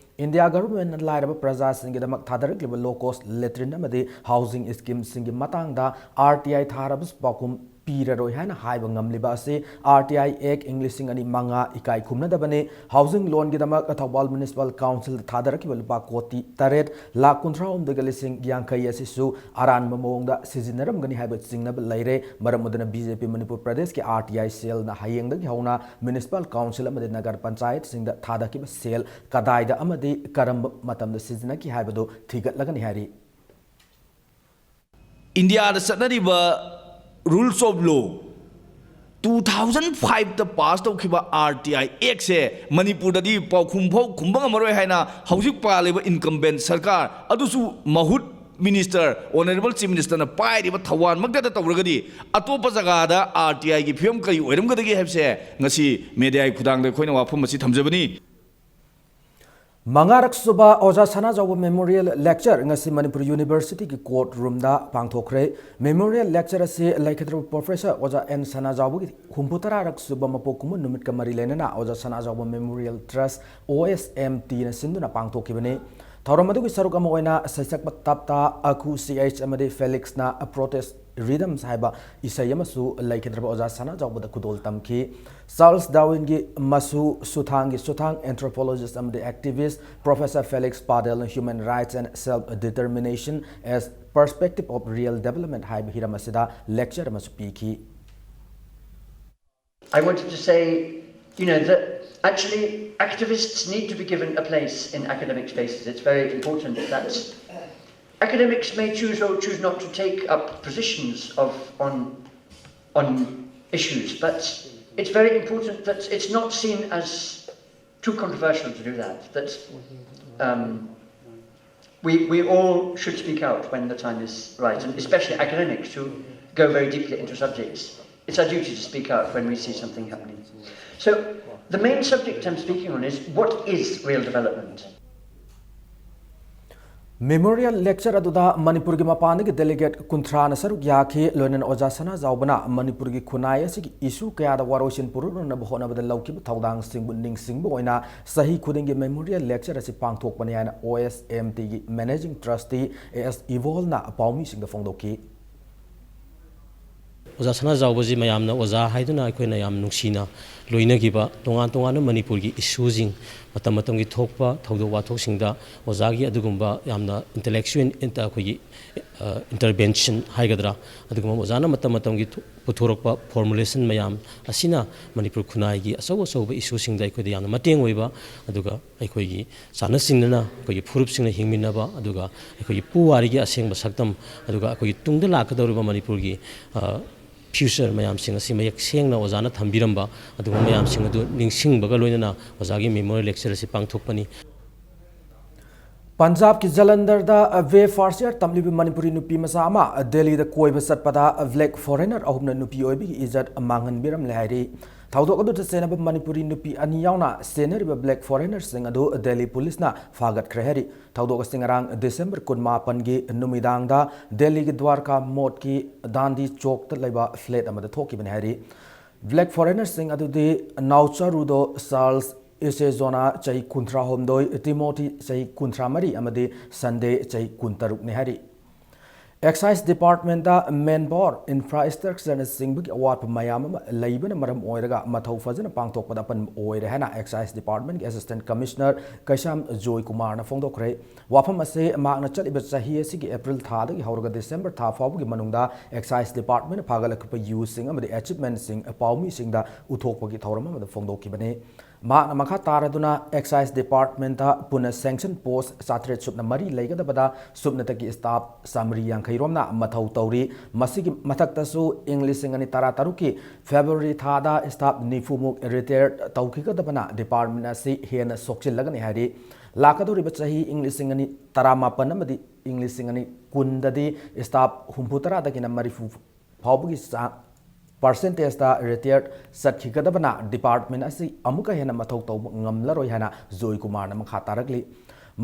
ꯏꯟꯗꯤꯌꯥ ꯒꯚꯔꯟꯃꯦꯟꯠꯅ ꯂꯥꯏꯔꯕ ꯄ꯭ꯔꯖꯥꯁꯤꯡꯒꯤꯗꯃꯛ ꯊꯥꯗꯔꯛꯂꯤꯕ ꯂꯣ ꯀꯣꯁ ꯂꯦꯇ꯭ꯔꯤꯟ ꯑꯃꯗꯤ ꯍꯥꯎꯁꯤꯡ ꯁ꯭ꯀꯤꯝꯁꯤꯡꯒꯤ ꯃꯇꯥꯡꯗ ꯑꯥꯔ ꯇꯤ ꯑꯥꯏ ꯊꯥꯔꯕꯁꯨ ꯄꯥꯎꯈꯨꯝ ꯄꯤꯔꯔꯣꯏ ꯍꯥꯏꯅ ꯍꯥꯏꯕ ꯉꯝꯂꯤꯕ ꯑꯁꯤ ꯑꯥꯔ ꯇꯤ ꯑꯥꯏ ꯑꯦꯛ ꯏꯪ ꯂꯤꯁꯤꯡ ꯑꯅꯤ ꯃꯉꯥ ꯏꯀꯥꯏ ꯈꯨꯝꯅꯗꯕꯅꯤ꯫ ꯍꯥꯎꯁꯤꯡ ꯂꯣꯟꯒꯤꯗꯃꯛ ꯊꯧꯕꯥꯜ ꯃ꯭ꯌꯨꯅꯤꯁꯤꯄꯥꯜ ꯀꯥꯎꯟꯁꯤꯜꯗ ꯊꯥꯗꯔꯛꯈꯤꯕ ꯂꯨꯄꯥ ꯀꯣꯇꯤ ꯇꯔꯦꯠ ꯂꯥꯈ ꯀꯨꯟꯊ꯭ꯔꯥꯍꯨꯝꯗꯣꯏꯒ ꯂꯤꯁꯤꯡ ꯌꯥꯡꯈꯩ ꯑꯁꯤꯁꯨ ꯑꯔꯥꯟꯕ ꯃꯑꯣꯡꯗ ꯁꯤꯖꯤꯟꯅꯔꯝꯒꯅꯤ ꯍꯥꯏꯕ ꯆꯤꯡꯅꯕ ꯂꯩꯔꯦ꯫ ꯃꯔꯝ ꯑꯗꯨꯅ ꯕꯤ ꯖꯦ ꯄꯤ ꯃꯅꯤꯄꯨꯔ ꯄ꯭ꯔꯗꯦꯁꯀꯤ ꯑꯥꯔ ꯇꯤ ꯑꯥꯏ ꯁꯦꯜꯅ ꯍꯌꯦꯡꯗꯒꯤ ꯍꯧꯅ ꯃ꯭ꯌꯨꯅꯤꯁꯤꯄꯥꯜ ꯀꯥꯎꯟꯁꯤꯜ ꯑꯃꯗꯤ ꯅꯒꯔ ꯄꯟꯆꯥꯌꯠꯁꯤꯡꯗ ꯊꯥꯗꯈꯤꯕ ꯁꯦꯜ ꯀꯗꯥꯏꯗ ꯑꯃꯗꯤ ꯀꯔꯝꯕ ꯃꯇꯝꯗ ꯁꯤꯖꯤꯟꯅꯈꯤ ꯍꯥꯏꯕꯗꯨ ꯊꯤꯒꯠꯂꯒꯅꯤ ꯍꯥꯏꯔꯤ꯫ ꯏꯟꯗꯤꯌꯥꯗ ꯆꯠꯅꯔꯤꯕ rules of law, two thousand five ꯇ pass ꯇꯧꯈꯤꯕ ꯑꯥꯔ ꯇꯤ ꯑꯥꯏ ꯑꯦꯛꯁꯦ ꯃꯅꯤꯄꯨꯔꯗꯗꯤ ꯄꯥꯎꯈꯨꯝ ꯐꯥꯎ ꯈꯨꯝꯕ ꯉꯝꯃꯔꯣꯏ ꯍꯥꯏꯅ ꯍꯧꯖꯤꯛ ꯄꯥꯜꯂꯤꯕ incumbent ꯁꯔꯀꯥꯔ ꯑꯗꯨꯁꯨ ꯃꯍꯨꯠ minister, honourable chief minister ꯅ ꯄꯥꯏꯔꯤꯕ ꯊꯧꯕꯥꯜꯃꯛꯇꯗ ꯇꯧꯔꯒꯗꯤ ꯑꯇꯣꯞꯄ ꯖꯒꯥꯗ ꯑꯥꯔ ꯇꯤ ꯑꯥꯏꯒꯤ ꯐꯤꯕꯝ ꯀꯔꯤ ꯑꯣꯏꯔꯝꯒꯗꯒꯦ ꯍꯥꯏꯕꯁꯦ ꯉꯁꯤ media ꯒꯤ ꯈꯨꯠꯊꯥꯡꯗ ꯑꯩꯈꯣꯏꯅ ꯋꯥꯐꯝ ꯑꯁꯤ ꯊꯝꯖꯕꯅꯤ꯫ ꯃꯉꯥꯔꯛ ꯁꯨꯕ ꯑꯣꯖꯥ ꯁꯅꯥꯖꯥꯎꯕ Memorial Lecture ꯉꯁꯤ ꯃꯅꯤꯄꯨꯔ ꯌꯨꯅꯤꯚꯔꯁꯤꯇꯤꯒꯤ ꯀꯣꯔꯠ ꯔꯨꯝꯗ ꯄꯥꯡꯊꯣꯛꯈ꯭ꯔꯦ꯫ Memorial Lecture ꯑꯁꯤ ꯂꯩꯈꯤꯗ꯭ꯔꯕ ꯄ꯭ꯔꯣꯐꯦꯁꯔ ꯑꯣꯖꯥ ꯑꯦꯟ ꯁꯅꯥꯖꯥꯎꯕꯒꯤ ꯍꯨꯝꯐꯨ ꯇꯔꯥꯔꯛ ꯁꯨꯕ ꯃꯄꯣꯛ ꯀꯨꯝꯑꯣꯟ ꯅꯨꯃꯤꯠꯀ ꯃꯔꯤ ꯂꯩꯅꯅ ꯑꯣꯖꯥ ꯁꯅꯥꯖꯥꯎꯕ Memorial Trust, ꯑꯣ ꯑꯦꯁ ꯑꯦꯝ ꯇꯤꯅ ꯁꯤꯟꯗꯨꯅ ꯄꯥꯡꯊꯣꯛꯈꯤꯕꯅꯤ꯫ ꯊꯧꯔꯝ ꯑꯗꯨꯒꯤ ꯁꯔꯨꯛ ꯑꯃ ꯑꯣꯏꯅ ꯁꯩꯁꯛꯄ ꯇꯞꯇꯥ, ꯑꯈꯨ ꯁꯤ ꯑꯩꯆ ꯑꯃꯗꯤ ꯐꯦꯂꯤꯛꯁꯅ Protest Rhythms ꯍꯥꯏꯕ ꯏꯁꯩ ꯑꯃꯁꯨ ꯂꯩꯈꯤꯗ꯭ꯔꯕ ꯑꯣꯖꯥ ꯁꯅꯥꯖꯥꯎꯕꯗ ꯈꯨꯗꯣꯜ ꯇꯝꯈꯤ꯫ ꯆꯥꯔꯜꯁ ꯗꯥꯔꯋꯤꯟꯒꯤ ꯃꯁꯨ ꯁꯨꯊꯥꯡꯒꯤ ꯁꯨꯊꯥꯡ, anthropologist ꯑꯃꯗꯤ activist Professor Felix Padel ꯅ Human Rights and Self Determination as Perspective of Real Development ꯍꯥꯏꯕ ꯍꯤꯔꯝ ꯑꯁꯤꯗ lecture ꯑꯃꯁꯨ ꯄꯤꯈꯤ꯫ I wanted to say, you know, that actually activists need to be given a place in academic spaces. It's very important that academics may choose or choose not to take up positions of on on issues, but it's very important that it's not seen as too controversial to do that. That um, we we all should speak out when the time is right, and especially academics who go very deeply into subjects. It's our duty to speak out when we see something happening. So, the main subject I'm speaking on is, what is real development? Memorial Lecture ꯑꯗꯨꯗ ꯃꯅꯤꯄꯨꯔꯒꯤ ꯃꯄꯥꯟꯗꯒꯤ delegate ꯀꯨꯟꯊ꯭ꯔꯥꯅ ꯁꯔꯨꯛ ꯌꯥꯈꯤ꯫ ꯂꯣꯏꯅꯅ ꯑꯣꯖꯥ ꯁꯅꯥꯖꯥꯎꯕꯅ ꯃꯅꯤꯄꯨꯔꯒꯤ ꯈꯨꯟꯅꯥꯏ ꯑꯁꯤꯒꯤ issue ꯀꯌꯥꯗ ꯋꯥꯔꯣꯏꯁꯤꯟ ꯄꯨꯔꯛꯅꯅꯕ ꯍꯣꯠꯅꯕꯗ ꯂꯧꯈꯤꯕ ꯊꯧꯗꯥꯡꯁꯤꯡꯕꯨ ꯅꯤꯡꯁꯤꯡꯕ ꯑꯣꯏꯅ ꯆꯍꯤ ꯈꯨꯗꯤꯡꯒꯤ Memorial Lecture ꯑꯁꯤ ꯄꯥꯡꯊꯣꯛꯄꯅꯤ ꯍꯥꯏꯅ O S M T ꯒꯤ Managing Trustee A S ꯏꯕꯣꯜꯅ ꯄꯥꯎꯃꯤꯁꯤꯡꯗ ꯐꯣꯡꯗꯣꯛꯈꯤ꯫ ꯑꯣꯖꯥ ꯁꯅꯥꯖꯥꯎꯕꯁꯤ ꯃꯌꯥꯝꯅ ꯑꯣꯖꯥ ꯍꯥꯏꯗꯨꯅ ꯑꯩꯈꯣꯏꯅ ꯌꯥꯝ ꯅꯨꯡꯁꯤꯅ ꯂꯣꯏꯅꯈꯤꯕ, ꯇꯣꯉꯥꯟ ꯇꯣꯉꯥꯟꯕ ꯃꯅꯤꯄꯨꯔꯒꯤ issueꯁꯤꯡ, ꯃꯇꯝ ꯃꯇꯝꯒꯤ ꯊꯣꯛꯄ ꯊꯧꯗꯣꯛ ꯋꯥꯊꯣꯛꯁꯤꯡꯗ ꯑꯣꯖꯥꯒꯤ ꯑꯗꯨꯒꯨꯝꯕ ꯌꯥꯝꯅ intellectual ꯑꯩꯈꯣꯏꯒꯤ intervention ꯍꯥꯏꯒꯗ꯭ꯔꯥ, ꯑꯗꯨꯒꯨꯝꯕ ꯑꯣꯖꯥꯅ ꯃꯇꯝ ꯃꯇꯝꯒꯤ ꯄꯨꯊꯣꯔꯛꯄ formulation ꯃꯌꯥꯝ ꯑꯁꯤꯅ ꯃꯅꯤꯄꯨꯔ ꯈꯨꯟꯅꯥꯏꯒꯤ ꯑꯆꯧ ꯑꯆꯧꯕ issueꯁꯤꯡꯗ ꯑꯩꯈꯣꯏꯗ ꯌꯥꯝꯅ ꯃꯇꯦꯡ ꯑꯣꯏꯕ, ꯑꯗꯨꯒ ꯑꯩꯈꯣꯏꯒꯤ ꯆꯥꯟꯅ ꯆꯤꯡꯅꯅ ꯑꯩꯈꯣꯏꯒꯤ ꯐꯨꯔꯨꯞꯁꯤꯡꯅ ꯍꯤꯡꯃꯤꯟꯅꯕ, ꯑꯗꯨꯒ ꯑꯩꯈꯣꯏꯒꯤ ꯄꯨꯋꯥꯔꯤꯒꯤ ꯑꯁꯦꯡꯕ ꯁꯛꯇꯝ, ꯑꯗꯨꯒ ꯑꯩꯈꯣꯏꯒꯤ ꯇꯨꯡꯗ ꯂꯥꯛꯀꯗꯧꯔꯤꯕ ꯃꯅꯤꯄꯨꯔꯒꯤ future ꯃꯌꯥꯝꯁꯤꯡ ꯑꯁꯤ ꯃꯌꯦꯛ ꯁꯦꯡꯅ ꯑꯣꯖꯥꯅ ꯊꯝꯕꯤꯔꯝꯕ ꯑꯗꯨꯒꯨꯝꯕ ꯃꯌꯥꯝꯁꯤꯡ ꯑꯗꯨ ꯅꯤꯡꯁꯤꯡꯕꯒ ꯂꯣꯏꯅꯅ ꯑꯣꯖꯥꯒꯤ Memorial Lecture ꯑꯁꯤ ꯄꯥꯡꯊꯣꯛꯄꯅꯤ꯫ ꯄꯟꯖꯥꯕꯀꯤ ꯖꯂꯟꯙꯔꯗ B A first year ꯇꯝꯂꯤꯕ ꯃꯅꯤꯄꯨꯔꯤ ꯅꯨꯄꯤ ꯃꯆꯥ ꯑꯃ ꯗꯦꯜꯂꯤꯗ ꯀꯣꯏꯕ ꯆꯠꯄꯗ black foreigner ꯑꯍꯨꯝꯅ ꯅꯨꯄꯤ ꯑꯣꯏꯕꯒꯤ ꯏꯖꯠ ꯃꯥꯡꯍꯟꯕꯤꯔꯝꯂꯦ ꯍꯥꯏꯔꯤ꯫ ꯊꯧꯗꯣꯛ ꯑꯗꯨꯗ ꯆꯦꯟꯅꯕ ꯃꯅꯤꯄꯨꯔꯤ ꯅꯨꯄꯤ ꯑꯅꯤ ꯌꯥꯎꯅ ꯆꯦꯟꯅꯔꯤꯕ black foreignerꯁꯤꯡ ꯑꯗꯨ ꯗꯦꯜꯂꯤ ꯄꯨꯂꯤꯁꯅ ꯐꯥꯒꯠꯈ꯭ꯔꯦ ꯍꯥꯏꯔꯤ꯫ ꯊꯧꯗꯣꯛ ꯑꯁꯤ ꯉꯔꯥꯡ December ꯀꯨꯟꯃꯥꯄꯟꯒꯤ ꯅꯨꯃꯤꯗꯥꯡꯗ ꯗꯦꯜꯂꯤꯒꯤ ꯗ꯭ꯋꯥꯔꯀꯥ ꯃꯣꯠꯀꯤ ꯗꯥꯟꯗꯤ ꯆꯣꯛꯇ ꯂꯩꯕ flat ꯑꯃꯗ ꯊꯣꯛꯈꯤꯕꯅꯤ ꯍꯥꯏꯔꯤ꯫ Black foreignerꯁꯤꯡ ꯑꯗꯨꯗꯤ ꯅꯥꯎꯆꯥꯔꯨꯗꯣ ꯆꯥꯔꯜꯁ, ꯏꯁꯦꯖꯣꯅꯥ ꯆꯍꯤ ꯀꯨꯟꯊ꯭ꯔꯥꯍꯨꯝꯗꯣꯏ, ꯇꯤꯃꯣꯊꯤ ꯆꯍꯤ ꯀꯨꯟꯊ꯭ꯔꯥꯃꯔꯤ ꯑꯃꯗꯤ ꯁꯟꯗꯦ ꯆꯍꯤ ꯀꯨꯟꯇꯔꯨꯛꯅꯤ ꯍꯥꯏꯔꯤ꯫ Excise Departmentꯇ manpower, infrastructureꯅꯆꯤꯡꯕꯒꯤ ꯑꯋꯥꯠꯄ ꯃꯌꯥꯝ ꯑꯃ ꯂꯩꯕꯅ ꯃꯔꯝ ꯑꯣꯏꯔꯒ ꯃꯊꯧ ꯐꯖꯅ ꯄꯥꯡꯊꯣꯛꯄꯗ ꯑꯄꯟꯕ ꯑꯣꯏꯔꯦ ꯍꯥꯏꯅ Excise Departmentꯀꯤ Assistant Commissioner ꯀꯩꯁꯥꯝ ꯖꯣꯏ ꯀꯨꯃꯥꯔꯅ ꯐꯣꯡꯗꯣꯛꯈ꯭ꯔꯦ꯫ ꯋꯥꯐꯝ ꯑꯁꯤ ꯃꯍꯥꯛꯅ ꯆꯠꯂꯤꯕ ꯆꯍꯤ ꯑꯁꯤꯒꯤ April ꯊꯥꯗꯒꯤ ꯍꯧꯔꯒ December ꯊꯥ ꯐꯥꯎꯕꯒꯤ ꯃꯅꯨꯡꯗ Excise Departmentꯅ ꯐꯥꯒꯠꯂꯛꯄ use-ꯁꯤꯡ ꯑꯃꯗꯤ achievementꯁꯤꯡ ꯄꯥꯎꯃꯤꯁꯤꯡꯗ ꯎꯠꯊꯣꯛꯄꯒꯤ ꯊꯧꯔꯝ ꯑꯃꯗ ꯐꯣꯡꯗꯣꯛꯈꯤꯕꯅꯤ꯫ ꯃꯍꯥꯛꯅ ꯃꯈꯥ ꯇꯥꯔꯗꯨꯅ Excise Departmentꯇ ꯄꯨꯟꯅ sanction post ꯆꯥꯇ꯭ꯔꯦꯠ ꯁꯨꯞꯅ ꯃꯔꯤ ꯂꯩꯒꯗꯕꯗ ꯁꯨꯞꯅꯇꯒꯤ staff ꯆꯥꯃꯔꯤ ꯌꯥꯡꯈꯩ ꯔꯣꯝꯅ ꯃꯊꯧ ꯇꯧꯔꯤ꯫ ꯃꯁꯤꯒꯤ ꯃꯊꯛꯇꯁꯨ ꯏꯪ ꯂꯤꯁꯤꯡ ꯑꯅꯤ ꯇꯔꯥꯇꯔꯨꯛꯀꯤ February ꯊꯥꯗ staff ꯅꯤꯐꯨꯃꯨꯛ retire ꯇꯧꯈꯤꯒꯗꯕꯅ department ꯑꯁꯤ ꯍꯦꯟꯅ ꯁꯣꯛꯆꯤꯜꯂꯒꯅꯤ ꯍꯥꯏꯔꯤ꯫ ꯂꯥꯛꯀꯗꯧꯔꯤꯕ ꯆꯍꯤ ꯏꯪ ꯂꯤꯁꯤꯡ ꯑꯅꯤ ꯇꯔꯥꯃꯥꯄꯟ ꯑꯃꯗꯤ ꯏꯪ ꯂꯤꯁꯤꯡ ꯑꯅꯤ ꯀꯨꯟꯗꯗꯤ staff ꯍꯨꯝꯐꯨꯇꯔꯥꯗꯒꯤꯅ ꯃꯔꯤꯐꯨ ꯐꯥꯎꯕꯒꯤ ꯆꯥꯡ percentageꯇ retire ꯆꯠꯈꯤꯒꯗꯕꯅ department ꯑꯁꯤ ꯑꯃꯨꯛꯀ ꯍꯦꯟꯅ ꯃꯊꯧ ꯇꯧꯕ ꯉꯝꯂꯔꯣꯏ ꯍꯥꯏꯅ ꯖꯣꯏ ꯀꯨꯃꯥꯔꯅ ꯃꯈꯥ ꯇꯥꯔꯛꯂꯤ꯫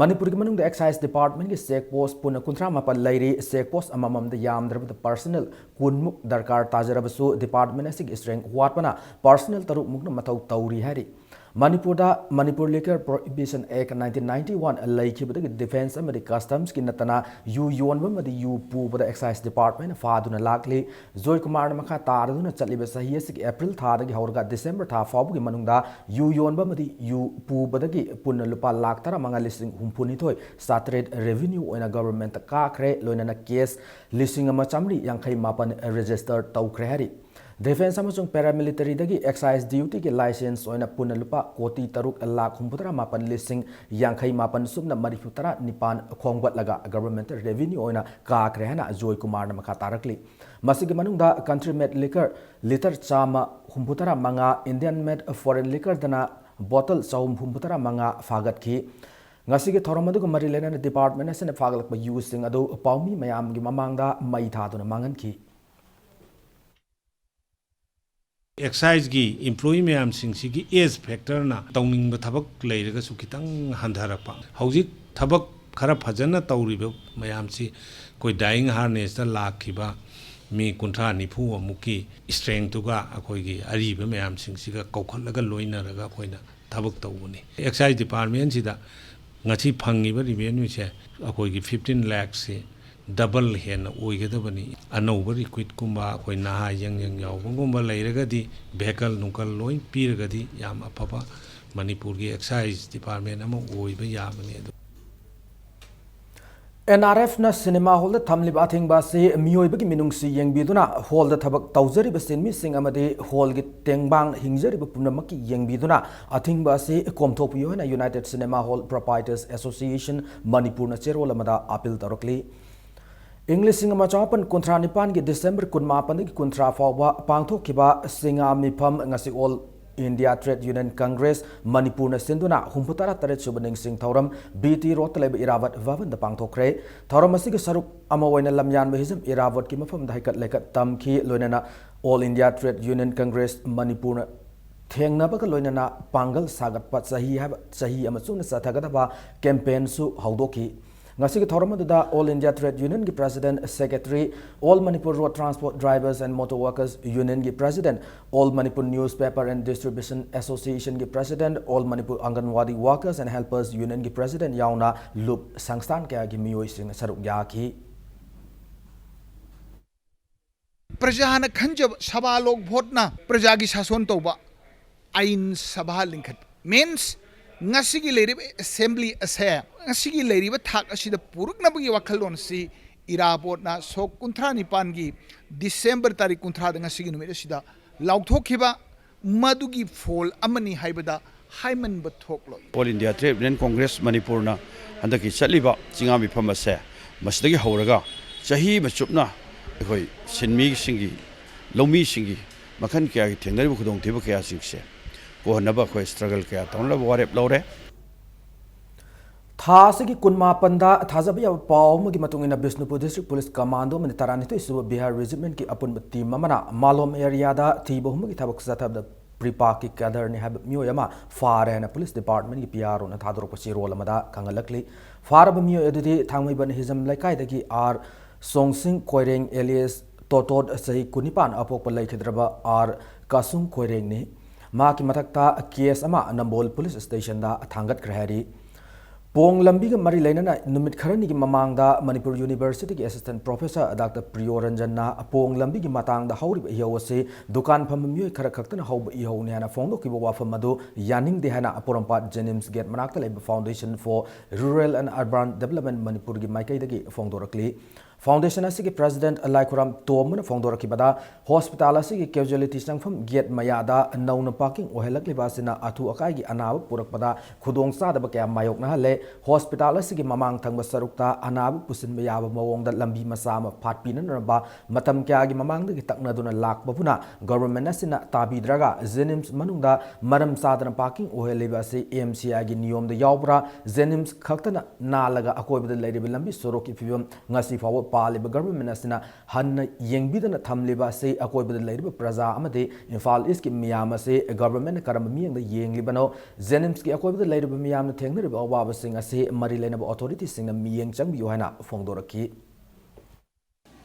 ꯃꯅꯤꯄꯨꯔꯒꯤ ꯃꯅꯨꯡꯗ excise departmentꯀꯤ check post ꯄꯨꯟꯅ ꯀꯨꯟꯊ꯭ꯔꯥ ꯃꯥꯄꯟ ꯂꯩꯔꯤ꯫ Check post ꯑꯃꯃꯝꯗ ꯌꯥꯝꯗ꯭ꯔꯕꯗ personnel ꯀꯨꯟꯃꯨꯛ ꯗꯔꯀꯥꯔ ꯇꯥꯖꯔꯕꯁꯨ department ꯑꯁꯤꯒꯤ strength ꯋꯥꯠꯄꯅ personnel ꯇꯔꯨꯛꯃꯨꯛꯅ ꯃꯊꯧ ꯇꯧꯔꯤ ꯍꯥꯏꯔꯤ꯫ ꯃꯅꯤꯄꯨꯔꯗ Manipur Liquor Prohibition Act nineteen ninety one ꯂꯩꯈꯤꯕꯗꯒꯤ defence ꯑꯃꯗꯤ customsꯀꯤ ꯅꯠꯇꯅ ꯌꯨ ꯌꯣꯟꯕ ꯑꯃꯗꯤ ꯌꯨ ꯄꯨꯕꯗ excise departmentꯅ ꯐꯥꯗꯨꯅ ꯂꯥꯛꯂꯤ꯫ ꯖꯣꯏ ꯀꯨꯃꯥꯔꯅ ꯃꯈꯥ ꯇꯥꯔꯗꯨꯅ ꯆꯠꯂꯤꯕ ꯆꯍꯤ ꯑꯁꯤꯒꯤ April ꯊꯥꯗꯒꯤ ꯍꯧꯔꯒ December ꯊꯥ ꯐꯥꯎꯕꯒꯤ ꯃꯅꯨꯡꯗ ꯌꯨ ꯌꯣꯟꯕ ꯑꯃꯗꯤ ꯌꯨ ꯄꯨꯕꯗꯒꯤ ꯄꯨꯟꯅ ꯂꯨꯄꯥ ꯂꯥꯈ ꯇꯔꯥꯃꯉꯥ ꯂꯤꯁꯤꯡ ꯍꯨꯝꯐꯨꯅꯤꯊꯣꯏ ꯆꯥꯇ꯭ꯔꯦꯠ revenue ꯑꯣꯏꯅ governmentꯇ ꯀꯥꯈ꯭ꯔꯦ꯫ ꯂꯣꯏꯅꯅ case ꯂꯤꯁꯤꯡ ꯑꯃ ꯆꯥꯃꯔꯤ ꯌꯥꯡꯈꯩ ꯃꯥꯄꯟ register ꯇꯧꯈ꯭ꯔꯦ ꯍꯥꯏꯔꯤ꯫ Defence ꯑꯃꯁꯨꯡ paramilitaryꯗꯒꯤ excise dutyꯒꯤ licence ꯑꯣꯏꯅ ꯄꯨꯟꯅ ꯂꯨꯄꯥ ꯀꯣꯇꯤ ꯇꯔꯨꯛ ꯂꯥꯈ ꯍꯨꯝꯐꯨꯇꯔꯥ ꯃꯥꯄꯟ ꯂꯤꯁꯤꯡ ꯌꯥꯡꯈꯩ ꯃꯥꯄꯟ ꯁꯨꯞꯅ ꯃꯔꯤꯐꯨ ꯇꯔꯥ ꯅꯤꯄꯥꯟ ꯈꯣꯝꯒꯠꯂꯒ governmentꯇ revenue ꯑꯣꯏꯅ ꯀꯥꯈ꯭ꯔꯦ ꯍꯥꯏꯅ ꯖꯣꯏ ꯀꯨꯃꯥꯔꯅ ꯃꯈꯥ ꯇꯥꯔꯛꯂꯤ꯫ ꯃꯁꯤꯒꯤ ꯃꯅꯨꯡꯗ country made liquor litre ꯆꯥꯝꯃ ꯍꯨꯝꯐꯨꯇꯔꯥ ꯃꯉꯥ, Indian made foreign liquorꯗꯅ bottle ꯆꯍꯨꯝ ꯍꯨꯝꯐꯨꯇꯔꯥ ꯃꯉꯥ ꯐꯥꯒꯠꯈꯤ꯫ ꯉꯁꯤꯒꯤ ꯊꯧꯔꯝ ꯑꯗꯨꯒ ꯃꯔꯤ ꯂꯩꯅꯅ department ꯑꯁꯤꯅ ꯐꯥꯒꯠꯂꯛꯄ ꯌꯨꯁꯤꯡ ꯑꯗꯨ ꯄꯥꯎꯃꯤ ꯃꯌꯥꯝꯒꯤ ꯃꯃꯥꯡꯗ ꯃꯩ ꯊꯥꯗꯨꯅ ꯃꯥꯡꯍꯟꯈꯤ꯫ Exciseꯀꯤ employee ꯃꯌꯥꯝꯁꯤꯡꯁꯤꯒꯤ age factorꯅ ꯇꯧꯅꯤꯡꯕ ꯊꯕꯛ ꯂꯩꯔꯒꯁꯨ ꯈꯤꯇꯪ ꯍꯟꯊꯔꯛꯄ꯫ ꯍꯧꯖꯤꯛ ꯊꯕꯛ ꯈꯔ ꯐꯖꯅ ꯇꯧꯔꯤꯕ ꯃꯌꯥꯝꯁꯤ ꯑꯩꯈꯣꯏ dyeing harnessꯇ ꯂꯥꯛꯈꯤꯕ ꯃꯤ ꯀꯨꯟꯊ꯭ꯔꯥ ꯅꯤꯐꯨ ꯑꯃꯨꯛꯀꯤ strengthꯇꯨꯒ ꯑꯩꯈꯣꯏꯒꯤ ꯑꯔꯤꯕ ꯃꯌꯥꯝꯁꯤꯡꯁꯤꯒ ꯀꯧꯈꯠꯂꯒ ꯂꯣꯏꯅꯔꯒ ꯑꯩꯈꯣꯏꯅ ꯊꯕꯛ ꯇꯧꯕꯅꯤ꯫ Excise departmentꯁꯤꯗ ꯉꯁꯤ ꯐꯪꯉꯤꯕ revenueꯁꯦ ꯑꯩꯈꯣꯏꯒꯤ fifteen lakhꯁꯤ double ꯍꯦꯟꯅ ꯑꯣꯏꯒꯗꯕꯅꯤ꯫ ꯑꯅꯧꯕ recruitꯀꯨꯝꯕ ꯑꯩꯈꯣꯏ ꯅꯍꯥ young young ꯌꯥꯎꯕꯒꯨꯝꯕ ꯂꯩꯔꯒꯗꯤ vehicle ꯅꯨꯡꯀꯜ ꯂꯣꯏ ꯄꯤꯔꯒꯗꯤ ꯌꯥꯝ ꯑꯐꯕ ꯃꯅꯤꯄꯨꯔꯒꯤ excise department ꯑꯃ ꯑꯣꯏꯕ ꯌꯥꯕꯅꯤ꯫ ꯑꯗꯨ NRFꯅ cinema hallꯗ ꯊꯝꯂꯤꯕ ꯑꯊꯤꯡꯕ ꯑꯁꯤ ꯃꯤꯑꯣꯏꯕꯒꯤ ꯃꯤꯅꯨꯡꯁꯤ ꯌꯦꯡꯕꯤꯗꯨꯅ hallꯗ ꯊꯕꯛ ꯇꯧꯖꯔꯤꯕ ꯁꯤꯟꯃꯤꯁꯤꯡ ꯑꯃꯗꯤ hallꯒꯤ ꯇꯦꯡꯕꯥꯡ ꯍꯤꯡꯖꯔꯤꯕ ꯄꯨꯝꯅꯃꯛꯀꯤ ꯌꯦꯡꯕꯤꯗꯨꯅ ꯑꯊꯤꯡꯕ ꯑꯁꯤ ꯀꯣꯝꯊꯣꯛꯄꯤꯌꯨ ꯍꯥꯏꯅ United Cinema Hall Proprietors Association ꯃꯅꯤꯄꯨꯔꯅ ꯆꯦꯔꯣꯜ ꯑꯃꯗ appeal ꯇꯧꯔꯛꯂꯤ꯫ ꯏꯪ ꯂꯤꯁꯤꯡ ꯑꯃ ꯆꯃꯥꯄꯟ ꯀꯨꯟꯊ꯭ꯔꯥ ꯅꯤꯄꯥꯟꯒꯤ December ꯀꯨꯟꯃꯥꯄꯟꯗꯒꯤ ꯀꯨꯟꯊ꯭ꯔꯥ ꯐꯥꯎꯕ ꯄꯥꯡꯊꯣꯛꯈꯤꯕ ꯁꯤꯡꯉꯥ ꯃꯤꯐꯝ ꯉꯁꯤ all India Trade Union Congress ꯃꯅꯤꯄꯨꯔꯅ ꯁꯤꯟꯗꯨꯅ ꯍꯨꯝꯐꯨꯇꯔꯥ ꯇꯔꯦꯠ ꯁꯨꯕ ꯅꯤꯡꯁꯤꯡ ꯊꯧꯔꯝ ꯕꯤ ꯇꯤ ꯔꯣꯗꯇ ꯂꯩꯕ ꯏꯔꯥꯕꯠ ꯚꯕꯟꯗ ꯄꯥꯡꯊꯣꯛꯈ꯭ꯔꯦ꯫ ꯊꯧꯔꯝ ꯑꯁꯤꯒꯤ ꯁꯔꯨꯛ ꯑꯃ ꯑꯣꯏꯅ ꯂꯝꯌꯥꯟꯕ ꯍꯤꯖꯝ ꯏꯔꯥꯕꯣꯠꯀꯤ ꯃꯐꯝꯗ ꯍꯩꯀꯠ ꯂꯩꯀꯠ ꯇꯝꯈꯤ꯫ ꯂꯣꯏꯅꯅ All India Trade Union Congress ꯃꯅꯤꯄꯨꯔꯅ ꯊꯦꯡꯅꯕꯒ ꯂꯣꯏꯅꯅ ꯄꯥꯡꯒꯜ ꯁꯥꯒꯠꯄ ꯆꯍꯤ ꯍꯥꯏꯕ ꯆꯍꯤ ꯑꯃ ꯆꯨꯞꯅ ꯆꯠꯊꯒꯗꯕ ꯀꯦꯝꯄꯦꯟꯁꯨ ꯍꯧꯗꯣꯛꯈꯤ꯫ ꯉꯁꯤꯒꯤ ꯊꯧꯔꯝ ꯑꯗꯨꯗ All India Trade Unionꯒꯤ President, Secretary, All Manipur Road Transport Drivers and Motor Workers Unionꯒꯤ President, All Manipur Newspaper and Distribution Associationꯒꯤ President, All Manipur Anganwadi Workers and Helpers Unionꯒꯤ President ꯌꯥꯎꯅ ꯂꯨꯞ ꯁꯪꯁꯊꯥꯟ ꯀꯌꯥꯒꯤ ꯃꯤꯑꯣꯏꯁꯤꯡꯅ ꯁꯔꯨꯛ ꯌꯥꯈꯤ꯫ ꯄ꯭ꯔꯖꯥꯅ ꯈꯟꯖꯕ ꯁꯚꯥ ꯂꯣꯛ ꯚꯣꯠꯅ ꯄ꯭ꯔꯖꯥꯒꯤ ꯁꯥꯁꯣꯟ ꯇꯧꯕ ꯑꯥꯏꯟ ꯁꯚꯥ ꯂꯤꯡꯈꯠꯄ ꯃꯤꯟꯁ ꯉꯁꯤꯒꯤ ꯂꯩꯔꯤꯕ ꯑꯦꯁꯦꯝꯕ꯭ꯂꯤ ꯑꯁꯦ ꯉꯁꯤꯒꯤ ꯂꯩꯔꯤꯕ ꯊꯥꯛ ꯑꯁꯤꯗ ꯄꯨꯔꯛꯅꯕꯒꯤ ꯋꯥꯈꯜꯂꯣꯟ ꯑꯁꯤ ꯏꯔꯥꯕꯣꯠꯅ ꯁꯣꯛ ꯀꯨꯟꯊ꯭ꯔꯥ ꯅꯤꯄꯥꯟꯒꯤ ꯗꯤꯁꯦꯝꯕꯔ ꯇꯥꯔꯤꯛ ꯀꯨꯟꯊ꯭ꯔꯥꯗ ꯉꯁꯤꯒꯤ ꯅꯨꯃꯤꯠ ꯑꯁꯤꯗ ꯂꯥꯎꯊꯣꯛꯈꯤꯕ ꯃꯗꯨꯒꯤ ꯐꯣꯜ ꯑꯃꯅꯤ ꯍꯥꯏꯕꯗ ꯍꯥꯏꯃꯟꯕ ꯊꯣꯛꯂꯣꯏ꯫ All India Trade Union Congress ꯃꯅꯤꯄꯨꯔꯅ ꯍꯟꯗꯛꯀꯤ ꯆꯠꯂꯤꯕ ꯆꯤꯡꯉꯥ ꯃꯤꯐꯝ ꯑꯁꯦ ꯃꯁꯤꯗꯒꯤ ꯍꯧꯔꯒ ꯆꯍꯤ ꯑꯃ ꯆꯨꯞꯅ ꯑꯩꯈꯣꯏ ꯁꯤꯟꯃꯤꯁꯤꯡꯒꯤ, ꯂꯧꯃꯤꯁꯤꯡꯒꯤ ꯃꯈꯜ ꯀꯌꯥꯒꯤ ꯊꯦꯡꯅꯔꯤꯕ ꯈꯨꯗꯣꯡꯊꯤꯕ ꯀꯌꯥꯁꯤꯡꯁꯦ ꯀꯣꯛꯍꯟꯅꯕ ꯑꯩꯈꯣꯏ ꯁ꯭ꯇ꯭ꯔꯒꯜ ꯀꯌꯥ ꯇꯧꯅꯅꯕ ꯋꯥꯔꯦꯞ ꯂꯧꯔꯦ꯫ ꯊꯥ ꯑꯁꯤꯒꯤ ꯀꯨꯟꯃꯥꯄꯟꯗ ꯊꯥꯖꯕ ꯌꯥꯕ ꯄꯥꯎ ꯑꯃꯒꯤ ꯃꯇꯨꯡ ꯏꯟꯅ ꯕꯤꯁꯅꯨꯄꯨꯔ District Police Commando ꯑꯃꯗꯤ ꯇꯔꯥꯅꯤꯊꯣꯏ ꯁꯨꯕ ꯕꯤꯍꯥꯔ Regiment ꯀꯤ ꯑꯄꯨꯟꯕ team ꯑꯃꯅ ꯃꯥꯂꯣꯝ area ꯗ ꯊꯤꯕ ꯍꯨꯝꯕꯒꯤ ꯊꯕꯛ ꯆꯠꯊꯕꯗ PREPAK ꯀꯤ cadre ꯅꯤ ꯍꯥꯏꯕ ꯃꯤꯑꯣꯏ ꯑꯃ ꯐꯥꯔꯦ ꯍꯥꯏꯅ Police Department ꯀꯤ P R O ꯅ ꯊꯥꯗꯣꯔꯛꯄ ꯆꯦꯔꯣꯜ ꯑꯃꯗ ꯈꯪꯍꯜꯂꯛꯂꯤ꯫ ꯐꯥꯔꯕ ꯃꯤꯑꯣꯏ ꯑꯗꯨꯗꯤ ꯊꯥꯡꯃꯩꯕꯟ ꯍꯤꯖꯝ ꯂꯩꯀꯥꯏꯗꯒꯤ ꯑꯥꯔ ꯁꯣꯡꯁꯤꯡ ꯀꯣꯏꯔꯦꯡ alias ꯇꯣꯇꯣꯠ, ꯆꯍꯤ ꯀꯨꯟꯅꯤꯄꯥꯟ, ꯑꯄꯣꯛꯄ ꯂꯩꯈꯤꯗ꯭ꯔꯕ ꯑꯥꯔ ꯀꯥꯁꯨꯡ ꯀꯣꯏꯔꯦꯡꯅꯤ꯫ ꯃꯍꯥꯛꯀꯤ ꯃꯊꯛꯇ case ꯑꯃ ꯅꯝꯕꯣꯜ Police Station ꯗ ꯊꯥꯡꯒꯠꯈ꯭ꯔꯦ ꯍꯥꯏꯔꯤ꯫ ꯄꯣꯡ ꯂꯝꯕꯤꯒ ꯃꯔꯤ ꯂꯩꯅꯅ ꯅꯨꯃꯤꯠ ꯈꯔꯅꯤꯒꯤ ꯃꯃꯥꯡꯗ ꯃꯅꯤꯄꯨꯔ University ꯒꯤ Assistant Professor Doctor ꯄ꯭ꯔꯤꯌꯣ ꯔꯟꯖꯟꯅ ꯄꯣꯡ ꯂꯝꯕꯤꯒꯤ ꯃꯇꯥꯡꯗ ꯍꯧꯔꯤꯕ ꯏꯍꯧ ꯑꯁꯤ ꯗꯨꯀꯥꯟ ꯐꯝꯕ ꯃꯤꯑꯣꯏ ꯈꯔ ꯈꯛꯇꯅ ꯍꯧꯕ ꯏꯍꯧꯅꯤ ꯍꯥꯏꯅ ꯐꯣꯡꯗꯣꯛꯈꯤꯕ ꯋꯥꯐꯝ ꯑꯗꯨ ꯌꯥꯅꯤꯡꯗꯦ ꯍꯥꯏꯅ ꯄꯣꯔꯣꯝꯄꯥꯠ JNIMS gate ꯃꯅꯥꯛꯇ ꯂꯩꯕ Foundation for Rural and Urban Development ꯃꯅꯤꯄꯨꯔꯒꯤ ꯃꯥꯏꯀꯩꯗꯒꯤ ꯐꯣꯡꯗꯣꯔꯛꯂꯤ꯫ Foundation ꯑꯁꯤꯒꯤ President ꯂꯥꯏꯈꯨꯔꯥꯝ ꯇꯣꯝꯕꯅ ꯐꯣꯡꯗꯣꯔꯛꯈꯤꯕꯗ, hospital ꯑꯁꯤꯒꯤ casualty ꯆꯪꯐꯝ gate ꯃꯌꯥꯗ ꯅꯧꯅ parking ꯑꯣꯏꯍꯜꯂꯛꯂꯤꯕ ꯑꯁꯤꯅ ꯑꯊꯨ ꯑꯀꯥꯏꯒꯤ ꯑꯅꯥꯕ ꯄꯨꯔꯛꯄꯗ ꯈꯨꯗꯣꯡꯆꯥꯗꯕ ꯀꯌꯥ ꯃꯥꯌꯣꯛꯅꯍꯜꯂꯦ꯫ Hospital ꯑꯁꯤꯒꯤ ꯃꯃꯥꯡ ꯊꯪꯕ ꯁꯔꯨꯛꯇ ꯑꯅꯥꯕ ꯄꯨꯁꯤꯟꯕ ꯌꯥꯕ ꯃꯑꯣꯡꯗ ꯂꯝꯕꯤ ꯃꯆꯥ ꯑꯃ ꯐꯥꯠꯄꯤꯅꯅꯕ ꯃꯇꯝ ꯀꯌꯥꯒꯤ ꯃꯃꯥꯡꯗꯒꯤ ꯇꯛꯅꯗꯨꯅ ꯂꯥꯛꯄꯕꯨꯅ government ꯑꯁꯤꯅ ꯇꯥꯕꯤꯗ꯭ꯔꯒ JNIMS ꯃꯅꯨꯡꯗ ꯃꯔꯝ ꯆꯥꯗꯅ parking ꯑꯣꯏꯍꯜꯂꯤꯕ ꯑꯁꯤ MCIꯒꯤ ꯅꯤꯌꯣꯝꯗ ꯌꯥꯎꯕ꯭ꯔꯥ? JNIMS ꯈꯛꯇꯅ ꯅꯥꯜꯂꯒ ꯑꯀꯣꯏꯕꯗ ꯂꯩꯔꯤꯕ ꯂꯝꯕꯤ ꯁꯣꯔꯣꯛꯀꯤ ꯐꯤꯕꯝ ꯉꯁꯤ ꯐꯥꯎꯕ ꯄꯥꯜꯂꯤꯕ government ꯑꯁꯤꯅ ꯍꯟꯅ ꯌꯦꯡꯕꯤꯗꯅ ꯊꯝꯂꯤꯕ ꯑꯁꯤ ꯑꯀꯣꯏꯕꯗ ꯂꯩꯔꯤꯕ ꯄ꯭ꯔꯖꯥ ꯑꯃꯗꯤ ꯏꯝꯐꯥꯜ Eastꯀꯤ ꯃꯤꯌꯥꯝ ꯑꯁꯤ governmentꯅ ꯀꯔꯝꯕ ꯃꯤꯠꯌꯦꯡꯗ ꯌꯦꯡꯂꯤꯕꯅꯣ? JNIMSꯀꯤ ꯑꯀꯣꯏꯕꯗ ꯂꯩꯔꯤꯕ ꯃꯤꯌꯥꯝꯅ ꯊꯦꯡꯅꯔꯤꯕ ꯑꯋꯥꯕꯁꯤꯡ ꯑꯁꯤ ꯃꯔꯤ ꯂꯩꯅꯕ authorityꯁꯤꯡꯅ ꯃꯤꯠꯌꯦꯡ ꯆꯪꯕꯤꯌꯨ ꯍꯥꯏꯅ ꯐꯣꯡꯗꯣꯔꯛꯈꯤ꯫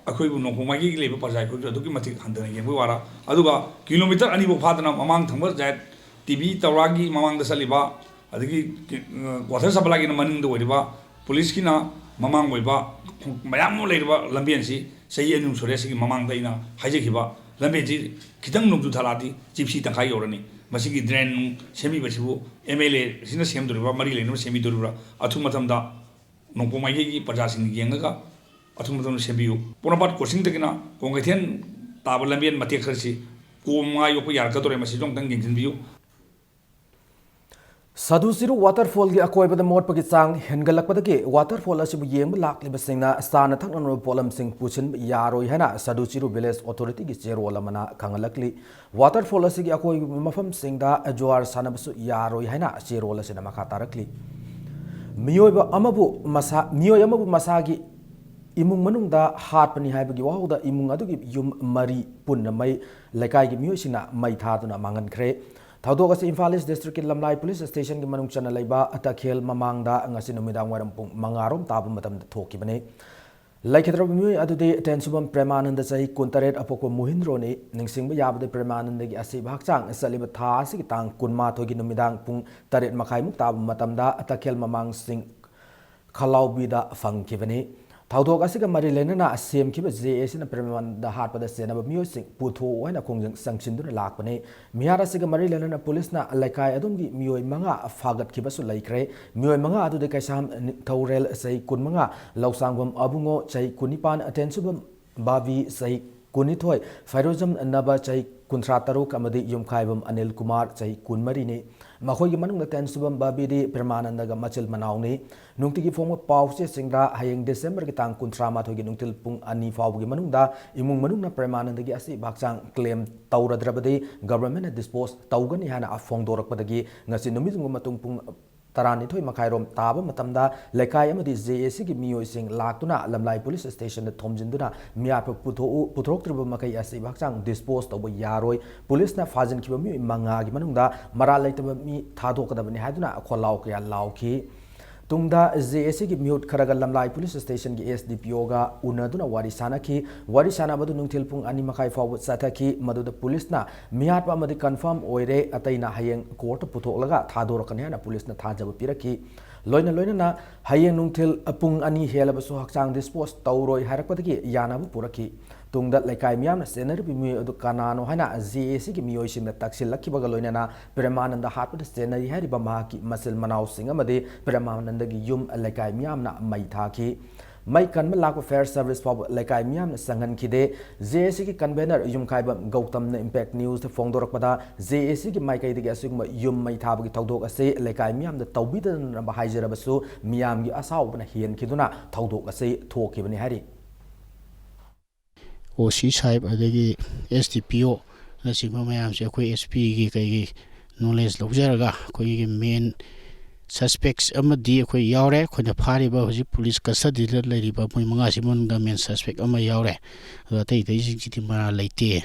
ꯑꯩꯈꯣꯏꯕꯨ ꯅꯣꯡꯄꯣꯛ ꯃꯥꯏꯀꯩꯒꯤ ꯂꯩꯕ ꯄ꯭ꯔꯖꯥ ꯑꯩꯈꯣꯏꯁꯨ ꯑꯗꯨꯛꯀꯤ ꯃꯇꯤꯛ ꯍꯟꯊꯅ ꯌꯦꯡꯕꯒꯤ ꯋꯥꯔ, ꯑꯗꯨꯒ ꯀꯤꯂꯣꯃꯤꯇꯔ ꯑꯅꯤꯐꯥꯎ ꯐꯥꯗꯅ ꯃꯃꯥꯡ ꯊꯪꯕ ꯖꯥꯏꯠ ꯇꯤ ꯚꯤ ꯇꯧꯔꯥꯒꯤ ꯃꯃꯥꯡꯗ ꯆꯠꯂꯤꯕ, ꯑꯗꯒꯤ ꯀꯤ-, ꯑ, water supplyꯒꯤꯅ ꯃꯅꯤꯡꯗ ꯑꯣꯏꯔꯤꯕ, ꯄꯨꯂꯤꯁꯀꯤꯅ ꯃꯃꯥꯡ ꯑꯣꯏꯕ, ꯃꯌꯥꯝ ꯑꯃ ꯂꯩꯔꯤꯕ ꯂꯝꯕꯦꯟꯁꯤ ꯆꯍꯤ ꯑꯅꯤ ꯑꯍꯨꯝ ꯁꯨꯔꯦ꯫ ꯁꯤꯒꯤ ꯃꯃꯥꯡꯗ ꯑꯩꯅ ꯍꯥꯏꯖꯈꯤꯕ ꯂꯝꯕꯦꯟꯁꯤ ꯈꯤꯇꯪ ꯅꯣꯡꯖꯨ ꯊꯥꯔꯛꯑꯗꯤ ꯖꯤꯞꯁꯤ ꯇꯪꯈꯥꯏ ꯌꯧꯔꯅꯤ꯫ ꯃꯁꯤꯒꯤ drain ꯅꯨꯡ ꯁꯦꯝꯕꯤꯕꯁꯤꯕꯨ MLAꯁꯤꯅ ꯁꯦꯝꯗꯣꯔꯤꯕ꯭ꯔꯥ, ꯃꯔꯤ ꯂꯩꯅꯕ ꯁꯦꯝꯕꯤꯗꯣꯔꯤꯕ꯭ꯔꯥ? ꯑꯊꯨꯕ ꯃꯇꯝꯗ ꯅꯣꯡꯄꯣꯛ ꯃꯥꯏꯀꯩꯒꯤ ꯄ꯭ꯔꯖꯥꯁꯤꯡ ꯌꯦꯡꯉꯒ ꯑꯊꯨꯕ ꯃꯇꯝꯗ ꯁꯦꯝꯕꯤꯌꯨ꯫ ꯄꯣꯔꯣꯝꯄꯥꯠ crossingꯗꯒꯤꯅ ꯀꯣꯡꯀꯩꯊꯦꯜ ꯇꯥꯕ ꯂꯝꯕꯦꯟ ꯃꯇꯦꯛ ꯈꯔꯁꯤ ꯀꯣꯝ ꯉꯥ ꯌꯣꯛꯄ ꯌꯥꯔꯛꯀꯗꯧꯔꯦ, ꯃꯁꯤꯁꯨ ꯑꯃꯨꯛꯇꯪ ꯌꯦꯡꯁꯤꯟꯕꯤꯌꯨ꯫ ꯁꯥꯗꯨ ꯆꯤꯔꯨ waterfallꯒꯤ ꯑꯀꯣꯏꯕꯗ ꯃꯣꯠꯄꯒꯤ ꯆꯥꯡ ꯍꯦꯟꯒꯠꯂꯛꯄꯗꯒꯤ waterfall ꯑꯁꯤꯕꯨ ꯌꯦꯡꯕ ꯂꯥꯛꯂꯤꯕꯁꯤꯡꯅ ꯆꯥꯅ ꯊꯛꯅꯅꯕ ꯄꯣꯠꯂꯝꯁꯤꯡ ꯄꯨꯁꯤꯟꯕ ꯌꯥꯔꯣꯏ ꯍꯥꯏꯅ ꯁꯥꯗꯨ ꯆꯤꯔꯨ village authorityꯒꯤ ꯆꯦꯔꯣꯜ ꯑꯃꯅ ꯈꯪꯍꯜꯂꯛꯂꯤ꯫ Waterfall ꯑꯁꯤꯒꯤ ꯑꯀꯣꯏꯕ ꯃꯐꯝꯁꯤꯡꯗ ꯖꯨꯋꯥꯔ ꯁꯥꯟꯅꯕꯁꯨ ꯌꯥꯔꯣꯏ ꯍꯥꯏꯅ ꯆꯦꯔꯣꯜ ꯑꯁꯤꯗ ꯃꯈꯥ ꯇꯥꯔꯛꯂꯤ꯫ ꯃꯤꯑꯣꯏꯕ ꯑꯃꯕꯨ ꯃꯁꯥ, ꯃꯤꯑꯣꯏ ꯑꯃꯕꯨ ꯃꯁꯥꯒꯤ ꯏꯃꯨꯡ ꯃꯅꯨꯡꯗ ꯍꯥꯠꯄꯅꯤ ꯍꯥꯏꯕꯒꯤ ꯋꯥꯍꯧꯗ ꯏꯃꯨꯡ ꯑꯗꯨꯒꯤ ꯌꯨꯝ ꯃꯔꯤ ꯄꯨꯟꯅ ꯃꯩ, ꯂꯩꯀꯥꯏꯒꯤ ꯃꯤꯑꯣꯏꯁꯤꯡꯅ ꯃꯩ ꯊꯥꯗꯨꯅ ꯃꯥꯡꯍꯟꯈ꯭ꯔꯦ꯫ ꯊꯧꯗꯣꯛ ꯑꯁꯤ ꯏꯝꯐꯥꯜ East Districtꯀꯤ ꯂꯝꯂꯥꯏ police stationꯒꯤ ꯃꯅꯨꯡ ꯆꯟꯅ ꯂꯩꯕ ꯇꯈꯦꯜ ꯃꯃꯥꯡꯗ ꯉꯁꯤ ꯅꯨꯃꯤꯗꯥꯡ ꯋꯥꯏꯔꯝ ꯄꯨꯡ ꯃꯉꯥ ꯔꯣꯝ ꯇꯥꯕ ꯃꯇꯝꯗ ꯊꯣꯛꯈꯤꯕꯅꯤ꯫ ꯂꯩꯈꯤꯗ꯭ꯔꯕ ꯃꯤꯑꯣꯏ ꯑꯗꯨꯗꯤ ꯇꯦꯟꯁꯨꯕꯝ ꯄ꯭ꯔꯦꯃꯥꯅꯟꯗ, ꯆꯍꯤ ꯀꯨꯟꯇꯔꯦꯠ, ꯑꯄꯣꯛꯄ ꯃꯣꯍꯤꯟꯗ꯭ꯔꯣꯅꯤ꯫ ꯅꯤꯡꯁꯤꯡꯕ ꯌꯥꯕꯗꯤ, ꯄ꯭ꯔꯦꯃꯥꯅꯟꯗꯒꯤ ꯑꯁꯤꯕ ꯍꯛꯆꯥꯡ ꯆꯠꯂꯤꯕ ꯊꯥ ꯑꯁꯤꯒꯤ ꯇꯥꯡ ꯀꯨꯟꯃꯥꯊꯣꯏꯒꯤ ꯅꯨꯃꯤꯗꯥꯡ ꯄꯨꯡ ꯇꯔꯦꯠ ꯃꯈꯥꯏꯃꯨꯛ ꯇꯥꯕ ꯃꯇꯝꯗ ꯇꯈꯦꯜ ꯃꯃꯥꯡ ꯆꯤꯡ ꯈꯂꯥꯎꯕꯤꯗ ꯐꯪꯈꯤꯕꯅꯤ꯫ ꯊꯧꯗꯣꯛ ꯑꯁꯤꯒ ꯃꯔꯤ ꯂꯩꯅꯅ ꯁꯦꯝꯈꯤꯕ ꯖꯦ ꯑꯦ ꯁꯤꯅ ꯄ꯭ꯔꯦꯃꯥꯅꯟꯗ ꯍꯥꯠꯄꯗ ꯆꯦꯟꯅꯕ ꯃꯤꯑꯣꯏꯁꯤꯡ ꯄꯨꯊꯣꯛꯑꯣ ꯍꯥꯏꯅ ꯈꯣꯡꯖꯪ ꯆꯪꯁꯤꯟꯗꯨꯅ ꯂꯥꯛꯄꯅꯤ꯫ ꯃꯤꯍꯥꯠ ꯑꯁꯤꯒ ꯃꯔꯤ ꯂꯩꯅꯅ ꯄꯨꯂꯤꯁꯅ ꯂꯩꯀꯥꯏ ꯑꯗꯨꯝꯒꯤ ꯃꯤꯑꯣꯏ ꯃꯉꯥ ꯐꯥꯒꯠꯈꯤꯕꯁꯨ ꯂꯩꯈ꯭ꯔꯦ꯫ ꯃꯤꯑꯣꯏ ꯃꯉꯥ ꯑꯗꯨꯗꯤ ꯀꯩꯁꯥꯝ ꯊꯧꯔꯦꯜ, ꯆꯍꯤ ꯀꯨꯟꯃꯉꯥ, ꯂꯧꯁꯥꯡꯕꯝ ꯑꯕꯨꯡꯉꯣ, ꯆꯍꯤ ꯀꯨꯟꯅꯤꯄꯥꯟ, ꯇꯦꯟꯁꯨꯕꯝ ꯕꯥꯕꯤ, ꯆꯍꯤ ꯀꯨꯟꯅꯤꯊꯣꯏ, ꯐꯩꯔꯣꯖꯝ ꯅꯕ, ꯆꯍꯤ ꯀꯨꯟꯊ꯭ꯔꯥ ꯇꯔꯨꯛ, ꯑꯃꯗꯤ ꯌꯨꯝꯈꯥꯏꯕꯝ ꯑꯅꯤꯜ ꯀꯨꯃꯥꯔ, ꯆꯍꯤ ꯀꯨꯟꯃꯔꯤꯅꯤ꯫ ꯃꯈꯣꯏꯒꯤ ꯃꯅꯨꯡꯗ ꯇꯦꯟꯁꯨꯕꯝ ꯕꯥꯕꯤꯗꯤ ꯄ꯭ꯔꯦꯃꯥꯅꯟꯗꯒ ꯃꯆꯤꯜ ꯃꯅꯥꯎꯅꯤ꯫ ꯅꯨꯡꯇꯤꯒꯤ ꯐꯣꯡꯕ ꯄꯥꯎꯆꯦꯁꯤꯡꯗ ꯍꯌꯦꯡ ꯗꯤꯁꯦꯝꯕꯔꯒꯤ ꯇꯥꯡ ꯀꯨꯟꯊ꯭ꯔꯥ ꯃꯥꯊꯣꯏꯒꯤ ꯅꯨꯡꯊꯤꯜ ꯄꯨꯡ ꯑꯅꯤ ꯐꯥꯎꯕꯒꯤ ꯃꯅꯨꯡꯗ ꯏꯃꯨꯡ ꯃꯅꯨꯡꯅ ꯄ꯭ꯔꯦꯃꯥꯅꯟꯗꯒꯤ ꯑꯁꯤꯕ ꯍꯛꯆꯥꯡ ꯀ꯭ꯂꯦꯝ ꯇꯧꯔꯗ꯭ꯔꯕꯗꯤ ꯒꯚꯔꯟꯃꯦꯟꯠꯅ ꯗꯤꯁꯄꯣꯖ ꯇꯧꯒꯅꯤ ꯍꯥꯏꯅ ꯐꯣꯡꯗꯣꯔꯛꯄꯗꯒꯤ ꯉꯁꯤ ꯅꯨꯃꯤꯠꯌꯨꯡꯒꯤ ꯃꯇꯨꯡ ꯄꯨꯡ ꯇꯔꯥꯅꯤꯊꯣꯏ ꯃꯈꯥꯏꯔꯣꯝ ꯇꯥꯕ ꯃꯇꯝꯗ ꯂꯩꯀꯥꯏ ꯑꯃꯗꯤ ꯖꯦ ꯑꯦ ꯁꯤꯒꯤ ꯃꯤꯑꯣꯏꯁꯤꯡ ꯂꯥꯛꯇꯨꯅ ꯂꯝꯂꯥꯏ ꯄꯨꯂꯤꯁ ꯁ꯭ꯇꯦꯁꯟꯗ ꯊꯣꯝꯖꯤꯟꯗꯨꯅ ꯃꯤꯍꯥꯠꯄ ꯄꯨꯊꯣꯛꯎ-, ꯄꯨꯊꯣꯔꯛꯇ꯭ꯔꯤꯕ ꯃꯈꯩ ꯑꯁꯤꯕ ꯍꯛꯆꯥꯡ ꯗꯤꯁꯄꯣꯖ ꯇꯧꯕ ꯌꯥꯔꯣꯏ, ꯄꯨꯂꯤꯁꯅ ꯐꯥꯖꯤꯟꯈꯤꯕ ꯃꯤꯑꯣꯏ ꯃꯉꯥꯒꯤ ꯃꯅꯨꯡꯗ ꯃꯔꯥꯜ ꯂꯩꯇꯕ ꯃꯤ ꯊꯥꯗꯣꯛꯀꯗꯕꯅꯤ ꯍꯥꯏꯗꯨꯅ ꯈꯣꯜꯂꯥꯎ ꯀꯌꯥ ꯂꯥꯎꯈꯤ꯫ ꯇꯨꯡꯗ ꯖꯦ ꯑꯦ ꯁꯤꯒꯤ ꯃꯤꯍꯨꯠ ꯈꯔꯒ ꯂꯝꯂꯥꯏ ꯄꯨꯂꯤꯁ ꯁ꯭ꯇꯦꯁꯟꯒꯤ ꯑꯦꯁ ꯗꯤ ꯄꯤ ꯑꯣꯒ ꯎꯅꯗꯨꯅ ꯋꯥꯔꯤ ꯁꯥꯅꯈꯤ꯫ ꯋꯥꯔꯤ ꯁꯥꯅꯕꯗꯨ ꯅꯨꯡꯊꯤꯜ ꯄꯨꯡ ꯑꯅꯤ ꯃꯈꯥꯏ ꯐꯥꯎꯕ ꯆꯠꯊꯈꯤ꯫ ꯃꯗꯨꯗ ꯄꯨꯂꯤꯁꯅ ꯃꯤꯍꯥꯠꯄ ꯑꯃꯗꯤ ꯀꯟꯐꯥꯔꯝ ꯑꯣꯏꯔꯦ, ꯑꯇꯩꯅ ꯍꯌꯦꯡ ꯀꯣꯔꯠꯇ ꯄꯨꯊꯣꯛꯂꯒ ꯊꯥꯗꯣꯔꯛꯀꯅꯤ ꯍꯥꯏꯅ ꯄꯨꯂꯤꯁꯅ ꯊꯥꯖꯕ ꯄꯤꯔꯛꯈꯤ꯫ ꯂꯣꯏꯅ ꯂꯣꯏꯅꯅ ꯍꯌꯦꯡ ꯅꯨꯡꯊꯤꯜ ꯄꯨꯡ ꯑꯅꯤ ꯍꯦꯜꯂꯕꯁꯨ ꯍꯛꯆꯥꯡ ꯗꯤꯁꯄꯣꯖ ꯇꯧꯔꯣꯏ ꯍꯥꯏꯔꯛꯄꯗꯒꯤ ꯌꯥꯅꯕ ꯄꯨꯔꯛꯈꯤ꯫ ꯇꯨꯡꯗ ꯂꯩꯀꯥꯏ ꯃꯤꯌꯥꯝꯅ ꯆꯦꯟꯅꯔꯤꯕ ꯃꯤꯑꯣꯏ ꯑꯗꯨ ꯀꯅꯥꯅꯣ ꯍꯥꯏꯅ ꯖꯦ ꯑꯦ ꯁꯤꯒꯤ ꯃꯤꯑꯣꯏꯁꯤꯡꯅ ꯇꯛꯁꯤꯜꯂꯛꯈꯤꯕꯒ ꯂꯣꯏꯅꯅ ꯄ꯭ꯔꯦꯃꯥꯅꯟꯗ ꯍꯥꯠꯄꯗ ꯆꯦꯟꯅꯔꯤ ꯍꯥꯏꯔꯤꯕ ꯃꯍꯥꯛꯀꯤ ꯃꯆꯤꯜ ꯃꯅꯥꯎꯁꯤꯡ ꯑꯃꯗꯤ ꯄ꯭ꯔꯦꯃꯥꯅꯟꯗꯒꯤ ꯌꯨꯝ ꯂꯩꯀꯥꯏ ꯃꯤꯌꯥꯝꯅ ꯃꯩ ꯊꯥꯈꯤ꯫ ꯃꯩ ꯀꯟꯕ ꯂꯥꯛꯄ ꯐꯥꯌꯔ ꯁꯔꯚꯤꯁ ꯐꯥꯎꯕ ꯂꯩꯀꯥꯏ ꯃꯤꯌꯥꯝꯅ ꯆꯪꯍꯟꯈꯤꯗꯦ꯫ ꯖꯦ ꯑꯦ ꯁꯤꯒꯤ ꯀꯟꯚꯦꯅꯔ ꯌꯨꯝꯈꯥꯏꯕꯝ ꯒꯧꯇꯝꯅ ꯏꯝꯄꯦꯛ ꯅ꯭ꯌꯨꯁꯇ ꯐꯣꯡꯗꯣꯔꯛꯄꯗ, ꯖꯦ ꯑꯦ ꯁꯤꯒꯤ ꯃꯥꯏꯀꯩꯗꯒꯤ ꯑꯁꯤꯒꯨꯝꯕ ꯌꯨꯝ ꯃꯩ ꯊꯥꯕꯒꯤ ꯊꯧꯗꯣꯛ ꯑꯁꯤ ꯂꯩꯀꯥꯏ ꯃꯤꯌꯥꯝꯗ ꯇꯧꯕꯤꯗꯅꯕ ꯍꯥꯏꯖꯔꯕꯁꯨ, ꯃꯤꯌꯥꯝꯒꯤ ꯑꯁꯥꯎꯕꯅ ꯍꯦꯟꯈꯤꯗꯨꯅ ꯊꯧꯗꯣꯛ ꯑꯁꯤ ꯊꯣꯛꯈꯤꯕꯅꯤ ꯍꯥꯏꯔꯤ꯫ ꯑꯣ ꯁꯤ ꯁꯥꯍꯦꯕ ꯑꯗꯒꯤ ꯑꯦꯁ ꯗꯤ ꯄꯤ ꯑꯣꯅꯆꯤꯡꯕ ꯃꯌꯥꯝꯁꯦ ꯑꯩꯈꯣꯏ ꯑꯦꯁ ꯄꯤꯒꯤ ꯀꯩꯒꯤ ꯅꯣꯂꯦꯖ ꯂꯧꯖꯔꯒ ꯑꯩꯈꯣꯏꯒꯤ ꯃꯦꯟ ꯁꯁꯄꯦꯛꯁ ꯑꯃꯗꯤ ꯑꯩꯈꯣꯏ ꯌꯥꯎꯔꯦ꯫ ꯑꯩꯈꯣꯏꯅ ꯐꯥꯔꯤꯕ ꯍꯧꯖꯤꯛ ꯄꯨꯂꯤꯁ ꯀꯁꯇꯗꯤꯗ ꯂꯩꯔꯤꯕ ꯃꯣꯏ ꯃꯉꯥꯁꯤ ꯃꯅꯨꯡꯗ ꯃꯦꯟ ꯁꯁꯄꯦꯛ ꯑꯃ ꯌꯥꯎꯔꯦ꯫ ꯑꯗꯣ ꯑꯇꯩ ꯑꯇꯩꯁꯤꯡꯁꯤꯗꯤ ꯃꯔꯥꯜ ꯂꯩꯇꯦ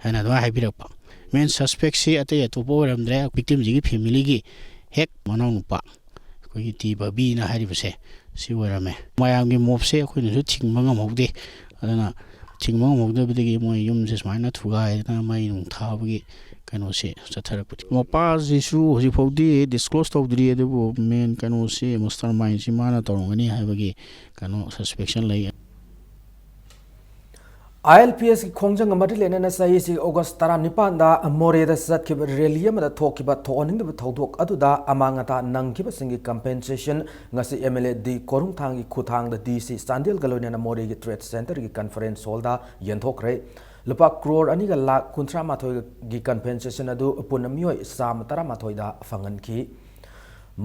ꯍꯥꯏꯅ ꯑꯗꯨꯃꯥꯏꯅ ꯍꯥꯏꯕꯤꯔꯛꯄ꯫ ꯃꯦꯟ ꯁꯁꯄꯦꯛꯁꯤ ꯑꯇꯩ ꯑꯇꯣꯞꯄ ꯑꯣꯏꯔꯝꯗ꯭ꯔꯦ, ꯚꯤꯛꯇꯤꯝꯁꯤꯒꯤ ꯐꯦꯃꯤꯂꯤꯒꯤ ꯍꯦꯛ ꯃꯅꯥꯎꯅꯨꯄꯥ ꯑꯩꯈꯣꯏꯒꯤ ꯇꯤ ꯕꯕꯤꯅ ꯍꯥꯏꯔꯤꯕꯁꯦ ꯁꯤ ꯑꯣꯏꯔꯝꯃꯦ꯫ ꯃꯌꯥꯝꯒꯤ ꯃꯣꯞꯁꯦ ꯑꯩꯈꯣꯏꯅꯁꯨ ꯊꯤꯡꯕ ꯉꯝꯍꯧꯗꯦ꯫ ꯑꯗꯨꯅ ꯊꯤꯡꯕ ꯉꯝꯍꯧꯗꯕꯗꯒꯤ ꯃꯣꯏ ꯌꯨꯝꯁꯦ ꯁꯨꯃꯥꯏꯅ ꯊꯨꯒꯥꯏꯗꯅ ꯃꯩ ꯅꯨꯡ ꯊꯥꯕꯒꯤ ꯀꯩꯅꯣꯁꯤ ꯆꯠꯊꯔꯛꯄꯗꯤ꯫ ꯃꯄꯥꯁꯤꯁꯨ ꯍꯧꯖꯤꯛꯐꯥꯎꯗꯤ ꯗꯤꯁꯀ꯭ꯂꯣꯁ ꯇꯧꯗ꯭ꯔꯤ, ꯑꯗꯨꯕꯨ ꯃꯦꯟ ꯀꯩꯅꯣꯁꯤ ꯃꯥꯁꯇꯔ ꯃꯥꯏꯟꯁꯤ ꯃꯥꯅ ꯇꯧꯔꯝꯒꯅꯤ ꯍꯥꯏꯕꯒꯤ ꯀꯩꯅꯣ ꯁꯁꯄꯦꯛꯁꯟ ꯂꯩ꯫ ꯑꯥꯏ ꯑꯦꯜ ꯄꯤ ꯑꯦꯁꯀꯤ ꯈꯣꯡꯖꯪꯒ ꯃꯔꯤ ꯂꯩꯅꯅ ꯆꯍꯤꯁꯤ ꯑꯣꯒꯁ ꯇꯔꯥꯅꯤꯄꯥꯟꯗ ꯃꯣꯔꯦꯗ ꯆꯠꯈꯤꯕ ꯔꯦꯂꯤ ꯑꯃꯗ ꯊꯣꯛꯈꯤꯕ ꯊꯣꯛꯍꯟꯅꯤꯡꯗꯕ ꯊꯧꯗꯣꯛ ꯑꯗꯨꯗ ꯑꯃꯥꯡ ꯑꯇꯥ ꯅꯪꯈꯤꯕꯁꯤꯡꯒꯤ ꯀꯝꯄꯦꯟꯁꯦꯁꯟ ꯉꯁꯤ ꯑꯦꯝ ꯑꯦꯜ ꯑꯦ ꯗꯤ ꯀꯣꯔꯨꯡꯊꯥꯡꯒꯤ ꯈꯨꯊꯥꯡꯗ ꯗꯤ ꯁꯤ ꯆꯥꯟꯗꯦꯜꯒ ꯂꯣꯏꯅꯅ ꯃꯣꯔꯦꯒꯤ ꯇ꯭ꯔꯦꯗ ꯁꯦꯟꯇꯔꯒꯤ ꯀꯟꯐꯔꯦꯟꯁ ꯍꯣꯜꯗ ꯌꯦꯟꯊꯣꯛꯈ꯭ꯔꯦ꯫ ꯂꯨꯄꯥ ꯀ꯭ꯔꯣꯔ ꯑꯅꯤꯒ ꯂꯥꯈ ꯀꯨꯟꯊ꯭ꯔꯥ ꯃꯥꯊꯣꯏꯒꯤ ꯀꯝꯄꯦꯟꯁꯦꯁꯟ ꯑꯗꯨ ꯄꯨꯟꯅ ꯃꯤꯑꯣꯏ ꯆꯥꯝꯃ ꯇꯔꯥꯃꯥꯊꯣꯏꯗ ꯐꯪꯍꯟꯈꯤ꯫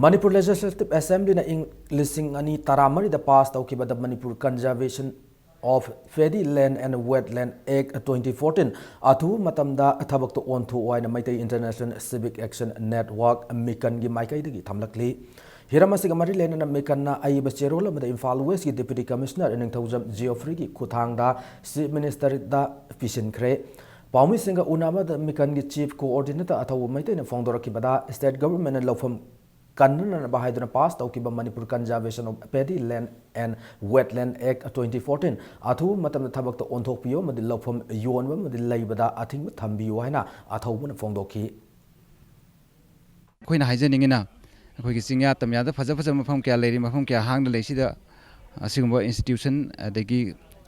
ꯃꯅꯤꯄꯨꯔ ꯂꯦꯖꯤꯁꯂꯦꯇꯤꯚ ꯑꯦꯁꯦꯝꯕ꯭ꯂꯤꯅ ꯏꯪ ꯂꯤꯁꯤꯡ ꯑꯅꯤ ꯇꯔꯥꯃꯔꯤꯗ ꯄꯥꯁ ꯇꯧꯈꯤꯕ the Manipur conservation of paddy land and wetland act twenty fourteen ꯑꯊꯨꯕ ꯃꯇꯝꯗ ꯊꯕꯛꯇ ꯑꯣꯟꯊꯣꯛꯎ ꯍꯥꯏꯅ Meitei international civic action network, ꯃꯤꯀꯟꯒꯤ ꯃꯥꯏꯀꯩꯗꯒꯤ ꯊꯝꯂꯛꯂꯤ꯫ ꯍꯤꯔꯝ ꯑꯁꯤꯒ ꯃꯔꯤ ꯂꯩꯅꯅ ꯃꯤꯀꯟꯅ ꯑꯏꯕ ꯆꯦꯔꯣꯜ ꯑꯃꯗ ꯏꯝꯐꯥꯜ ꯋꯦꯁꯀꯤ ꯗꯤꯄ꯭ꯌꯨꯇꯤ ꯀꯃꯤꯁꯅꯔ ꯅꯤꯡꯊꯧꯖꯝ ꯖꯤꯑꯣꯐ꯭ꯔꯤꯒꯤ ꯈꯨꯠꯊꯥꯡꯗ ꯆꯤꯐ ꯃꯤꯅꯤꯁꯇꯔꯗ ꯄꯤꯁꯤꯟꯈ꯭ꯔꯦ꯫ ꯄꯥꯎꯃꯤꯁꯤꯡꯒ ꯎꯅꯕꯗ ꯃꯤꯀꯟꯒꯤ ꯆꯤꯐ ꯀꯣꯑꯣꯔꯗꯤꯅꯦꯇꯔ ꯑꯊꯧꯕ ꯃꯩꯇꯩꯅ ꯐꯣꯡꯗꯣꯔꯛꯈꯤꯕꯗ, ꯁ꯭ꯇꯦꯠ ꯒꯚꯔꯟꯃꯦꯟꯠꯅ ꯂꯧꯐꯝ ꯀꯟꯅꯅꯕ ꯍꯥꯏꯗꯨꯅ ꯄꯥꯁ ꯇꯧꯈꯤꯕ Manipur conservation of paddy land and wetland act twenty fourteen ꯑꯊꯨꯕ ꯃꯇꯝꯗ ꯊꯕꯛꯇ ꯑꯣꯟꯊꯣꯛꯄꯤꯌꯨ ꯑꯃꯗꯤ ꯂꯧꯐꯝ ꯌꯣꯟꯕ ꯑꯃꯗꯤ ꯂꯩꯕꯗ ꯑꯊꯤꯡꯕ ꯊꯝꯕꯤꯌꯨ ꯍꯥꯏꯅ ꯑꯊꯧꯕꯅ ꯐꯣꯡꯗꯣꯛꯈꯤ꯫ ꯑꯩꯈꯣꯏꯅ ꯍꯥꯏꯖꯅꯤꯡꯉꯤꯅ, ꯑꯩꯈꯣꯏꯒꯤ ꯆꯤꯡꯌꯥ ꯇꯝꯌꯥꯗ ꯐꯖ ꯐꯖꯕ ꯃꯐꯝ ꯀꯌꯥ ꯂꯩꯔꯤ, ꯃꯐꯝ ꯀꯌꯥ ꯍꯥꯡꯅ ꯂꯩ, ꯁꯤꯗ ꯑꯁꯤꯒꯨꯝꯕ ꯏꯟꯁꯇꯤꯇ꯭ꯌꯨꯁꯟ ꯑꯗꯒꯤ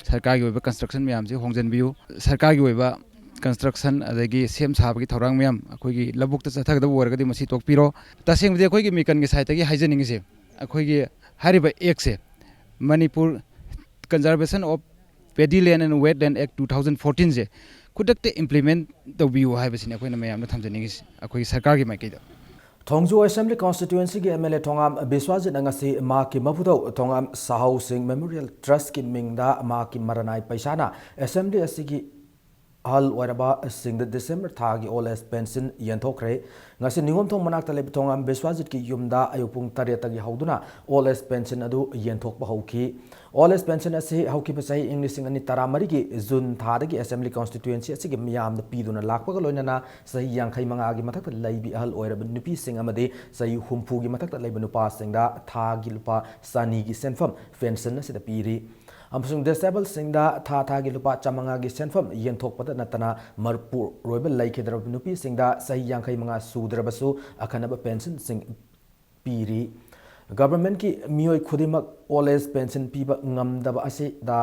ꯁꯔꯀꯥꯔꯒꯤ ꯑꯣꯏꯕ ꯀꯟꯁꯇ꯭ꯔꯛꯁꯟ ꯃꯌꯥꯝꯁꯤ ꯍꯣꯡꯖꯤꯟꯕꯤꯌꯨ꯫ ꯁꯔꯀꯥꯔꯒꯤ ꯑꯣꯏꯕ ꯀꯟꯁꯇ꯭ꯔꯛꯁꯟ ꯑꯗꯒꯤ ꯁꯦꯝ ꯁꯥꯕꯒꯤ ꯊꯧꯔꯥꯡ ꯃꯌꯥꯝ ꯑꯩꯈꯣꯏꯒꯤ ꯂꯧꯕꯨꯛꯇ ꯆꯠꯊꯒꯗꯕ ꯑꯣꯏꯔꯒꯗꯤ ꯃꯁꯤ ꯇꯣꯛꯄꯤꯔꯣ꯫ ꯇꯁꯦꯡꯕꯗꯤ ꯑꯩꯈꯣꯏꯒꯤ ꯃꯤꯀꯟꯒꯤ ꯁꯥꯏꯠꯇꯒꯤ ꯍꯥꯏꯖꯅꯤꯡꯉꯤꯁꯦ, ꯑꯩꯈꯣꯏꯒꯤ ꯍꯥꯏꯔꯤꯕ ꯑꯦꯛꯁꯦ, Manipur conservation of paddy land and weight ꯂꯦꯟ ꯑꯦꯛ ꯇꯨ ꯊꯥꯎꯖꯟ ꯐꯣꯔꯇꯤꯟꯁꯦ ꯈꯨꯗꯛꯇ ꯏꯝꯄ꯭ꯂꯤꯃꯦꯟ ꯇꯧꯕꯤꯌꯨ ꯍꯥꯏꯕꯁꯤꯅꯤ ꯑꯩꯈꯣꯏꯅ ꯃꯌꯥꯝꯗ ꯊꯝꯖꯅꯤꯡꯉꯤꯁꯦ, ꯑꯩꯈꯣꯏꯒꯤ ꯁꯔꯀꯥꯔꯒꯤ ꯃꯥꯏꯀꯩꯗ꯫ ꯊꯣꯡꯖꯨ ꯑꯦꯁꯦꯝꯕ꯭ꯂꯤ ꯀꯣꯟꯁꯇꯤꯇ꯭ꯌꯨꯑꯦꯟꯁꯤꯒꯤ ꯑꯦꯝ ꯑꯦꯜ ꯑꯦ ꯊꯣꯉꯥꯝ ꯕꯤꯁ꯭ꯋꯥꯖꯤꯠꯅ ꯉꯁꯤ ꯃꯍꯥꯛꯀꯤ ꯃꯄꯨꯊꯧ ꯊꯣꯉꯥꯝ ꯁꯥꯍꯧ ꯁꯤꯡ ꯃꯦꯃꯣꯔꯤꯌꯦꯜ ꯇ꯭ꯔꯁꯀꯤ ꯃꯤꯡꯗ ꯃꯍꯥꯛꯀꯤ ꯃꯔꯅꯥꯏ ꯄꯩꯁꯥꯅ ꯑꯦꯁꯦꯝꯕ꯭ꯂꯤ ꯑꯁꯤꯒꯤ ꯑꯍꯜ ꯑꯣꯏꯔꯕꯁꯤꯡꯗ ꯗꯤꯁꯦꯝꯕꯔ ꯊꯥꯒꯤ ꯑꯣꯜ ꯑꯦꯖ ꯄꯦꯟꯁꯤꯟ ꯌꯦꯟꯊꯣꯛꯈ꯭ꯔꯦ꯫ ꯉꯁꯤ ꯅꯤꯉꯣꯝꯊꯣꯡ ꯃꯅꯥꯛꯇ ꯂꯩꯕ ꯊꯣꯉꯥꯝ ꯕꯤꯁ꯭ꯋꯥꯖꯤꯠꯀꯤ ꯌꯨꯝꯗ ꯑꯌꯨꯛ ꯄꯨꯡ ꯇꯔꯦꯠꯇꯒꯤ ꯍꯧꯗꯨꯅ ꯑꯣꯜ ꯑꯦꯖ ꯄꯦꯟꯁꯤꯟ ꯑꯗꯨ ꯌꯦꯟꯊꯣꯛꯄ ꯍꯧꯈꯤ꯫ ꯑꯣꯜ ꯑꯦꯖ ꯄꯦꯟꯁꯤꯟ ꯑꯁꯤ ꯍꯧꯈꯤꯕ ꯆꯍꯤ ꯏꯪ ꯂꯤꯁꯤꯡ ꯑꯅꯤ ꯇꯔꯥꯃꯔꯤꯒꯤ ꯖꯨꯟ ꯊꯥꯗꯒꯤ ꯑꯦꯁꯦꯝꯕ꯭ꯂꯤ ꯀꯣꯟꯁꯇꯤꯇ꯭ꯌꯨꯑꯦꯟꯁꯤ ꯑꯁꯤꯒꯤ ꯃꯤꯌꯥꯝꯗ ꯄꯤꯗꯨꯅ ꯂꯥꯛꯄꯒ ꯂꯣꯏꯅꯅ ꯆꯍꯤ ꯌꯥꯡꯈꯩ ꯃꯉꯥꯒꯤ ꯃꯊꯛꯇ ꯂꯩꯕꯤ ꯑꯍꯜ ꯑꯣꯏꯔꯕ ꯅꯨꯄꯤꯁꯤꯡ ꯑꯃꯗꯤ ꯆꯍꯤ ꯍꯨꯝꯐꯨꯒꯤ ꯃꯊꯛꯇ ꯂꯩꯕ ꯅꯨꯄꯥꯁꯤꯡꯗ ꯊꯥꯒꯤ ꯂꯨꯄꯥ ꯆꯅꯤꯒꯤ ꯁꯦꯟꯐꯝ ꯄꯦꯟꯁꯤꯟ ꯑꯁꯤꯗ ꯄꯤꯔꯤ꯫ ꯑꯃꯁꯨꯡ ꯗꯤꯁꯦꯕꯜꯁꯤꯡꯗ ꯊꯥ ꯊꯥꯒꯤ ꯂꯨꯄꯥ ꯆꯥꯃꯉꯥꯒꯤ ꯁꯦꯟꯐꯝ ꯌꯦꯟꯊꯣꯛꯄꯗ ꯅꯠꯇꯅ, ꯃꯄꯨꯔꯣꯏꯕ ꯂꯩꯈꯤꯗ꯭ꯔꯕ ꯅꯨꯄꯤꯁꯤꯡꯗ ꯆꯍꯤ ꯌꯥꯡꯈꯩ ꯃꯉꯥ ꯁꯨꯗ꯭ꯔꯕꯁꯨ ꯑꯈꯟꯅꯕ ꯄꯦꯟꯁꯟꯁꯤꯡ ꯄꯤꯔꯤ꯫ ꯒꯚꯔꯟꯃꯦꯟꯠꯀꯤ ꯃꯤꯑꯣꯏ ꯈꯨꯗꯤꯡꯃꯛ ꯑꯣꯜ ꯑꯦꯖ ꯄꯦꯟꯁꯟ ꯄꯤꯕ ꯉꯝꯗꯕ ꯑꯁꯤꯗ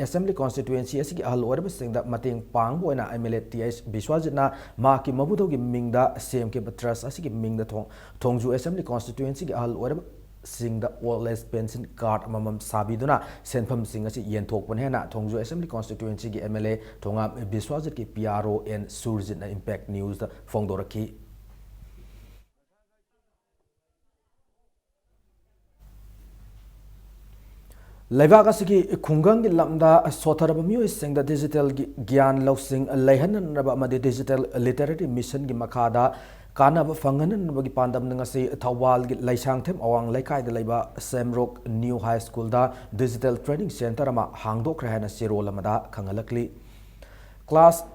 ꯑꯦꯁꯦꯝꯕ꯭ꯂꯤ ꯀꯣꯟꯁꯇꯤꯇ꯭ꯋꯦꯟꯁꯤ ꯑꯁꯤꯒꯤ ꯑꯍꯜ ꯑꯣꯏꯔꯕꯁꯤꯡꯗ ꯃꯇꯦꯡ ꯄꯥꯡꯕ ꯑꯣꯏꯅ M L A T H ꯕꯤꯁ꯭ꯋꯥꯖꯤꯠꯅ ꯃꯍꯥꯛꯀꯤ ꯃꯄꯨꯗꯧꯒꯤ ꯃꯤꯡꯗ ꯁꯦꯝꯈꯤꯕ ꯇ꯭ꯔꯁ ꯑꯁꯤꯒꯤ ꯃꯤꯡꯗ ꯊꯣꯡ-, ꯊꯣꯡꯖꯨ ꯑꯦꯁꯦꯝꯕ꯭ꯂꯤ ꯀꯣꯟꯁꯇꯤꯇ꯭ꯋꯦꯟꯁꯤꯒꯤ ꯑꯍꯜ ꯑꯣꯏꯔꯕꯁꯤꯡꯗ ꯑꯣꯜ ꯑꯦꯖ ꯄꯦꯟꯁꯟ ꯀꯥꯔꯗ ꯑꯃꯃꯝ ꯁꯥꯕꯤꯗꯨꯅ ꯁꯦꯟꯐꯝꯁꯤꯡ ꯑꯁꯤ ꯌꯦꯟꯊꯣꯛꯄꯅꯤ ꯍꯥꯏꯅ ꯊꯣꯡꯖꯨ ꯑꯦꯁꯦꯝꯕ꯭ꯂꯤ ꯀꯣꯟꯁꯇꯤꯇ꯭ꯋꯦꯟꯁꯤꯒꯤ ꯑꯦꯝ ꯑꯦꯜ ꯑꯦ ꯊꯣꯉꯥꯝ ꯕꯤꯁ꯭ꯋꯥꯖꯤꯠꯀꯤ ꯄꯤ ꯑꯥꯔ ꯑꯣ ꯑꯦꯟ ꯁꯨꯔꯖꯤꯠꯅ ꯏꯝꯄꯦꯛ ꯅ꯭ꯌꯨꯁꯇ ꯐꯣꯡꯗꯣꯔꯛꯈꯤ꯫ ꯂꯩꯕꯥꯛ ꯑꯁꯤꯒꯤ ꯈꯨꯡꯒꯪꯒꯤ ꯂꯝꯗ ꯁꯣꯠꯊꯔꯕ ꯃꯤꯑꯣꯏꯁꯤꯡꯗ ꯗꯤꯖꯤꯇꯦꯜꯒꯤ ꯒ꯭ꯌꯥꯟ ꯂꯧꯁꯤꯡ ꯂꯩꯍꯟꯅꯅꯕ ꯑꯃꯗꯤ ꯗꯤꯖꯤꯇꯦꯜ ꯂꯤꯇꯔꯦꯁꯤ ꯃꯤꯁꯟꯒꯤ ꯃꯈꯥꯗ ꯀꯥꯟꯅꯕ ꯐꯪꯍꯟꯅꯅꯕꯒꯤ ꯄꯥꯟꯗꯝꯗ ꯉꯁꯤ ꯊꯧꯕꯥꯜꯒꯤ ꯂꯩꯁꯥꯡꯊꯦꯝ ꯑꯋꯥꯡ ꯂꯩꯀꯥꯏꯗ ꯂꯩꯕ ꯁꯦꯝꯔꯣꯛ ꯅ꯭ꯌꯨ ꯍꯥꯏ ꯁ꯭ꯀꯨꯜꯗ ꯗꯤꯖꯤꯇꯦꯜ ꯇ꯭ꯔꯦꯅꯤꯡ ꯁꯦꯟꯇꯔ ꯑꯃ ꯍꯥꯡꯗꯣꯛꯈ꯭ꯔꯦ ꯍꯥꯏꯅ ꯆꯦꯔꯣꯜ ꯑꯃꯗ ꯈꯪꯍꯜꯂꯛꯂꯤ꯫ ꯀ꯭ꯂꯥꯁ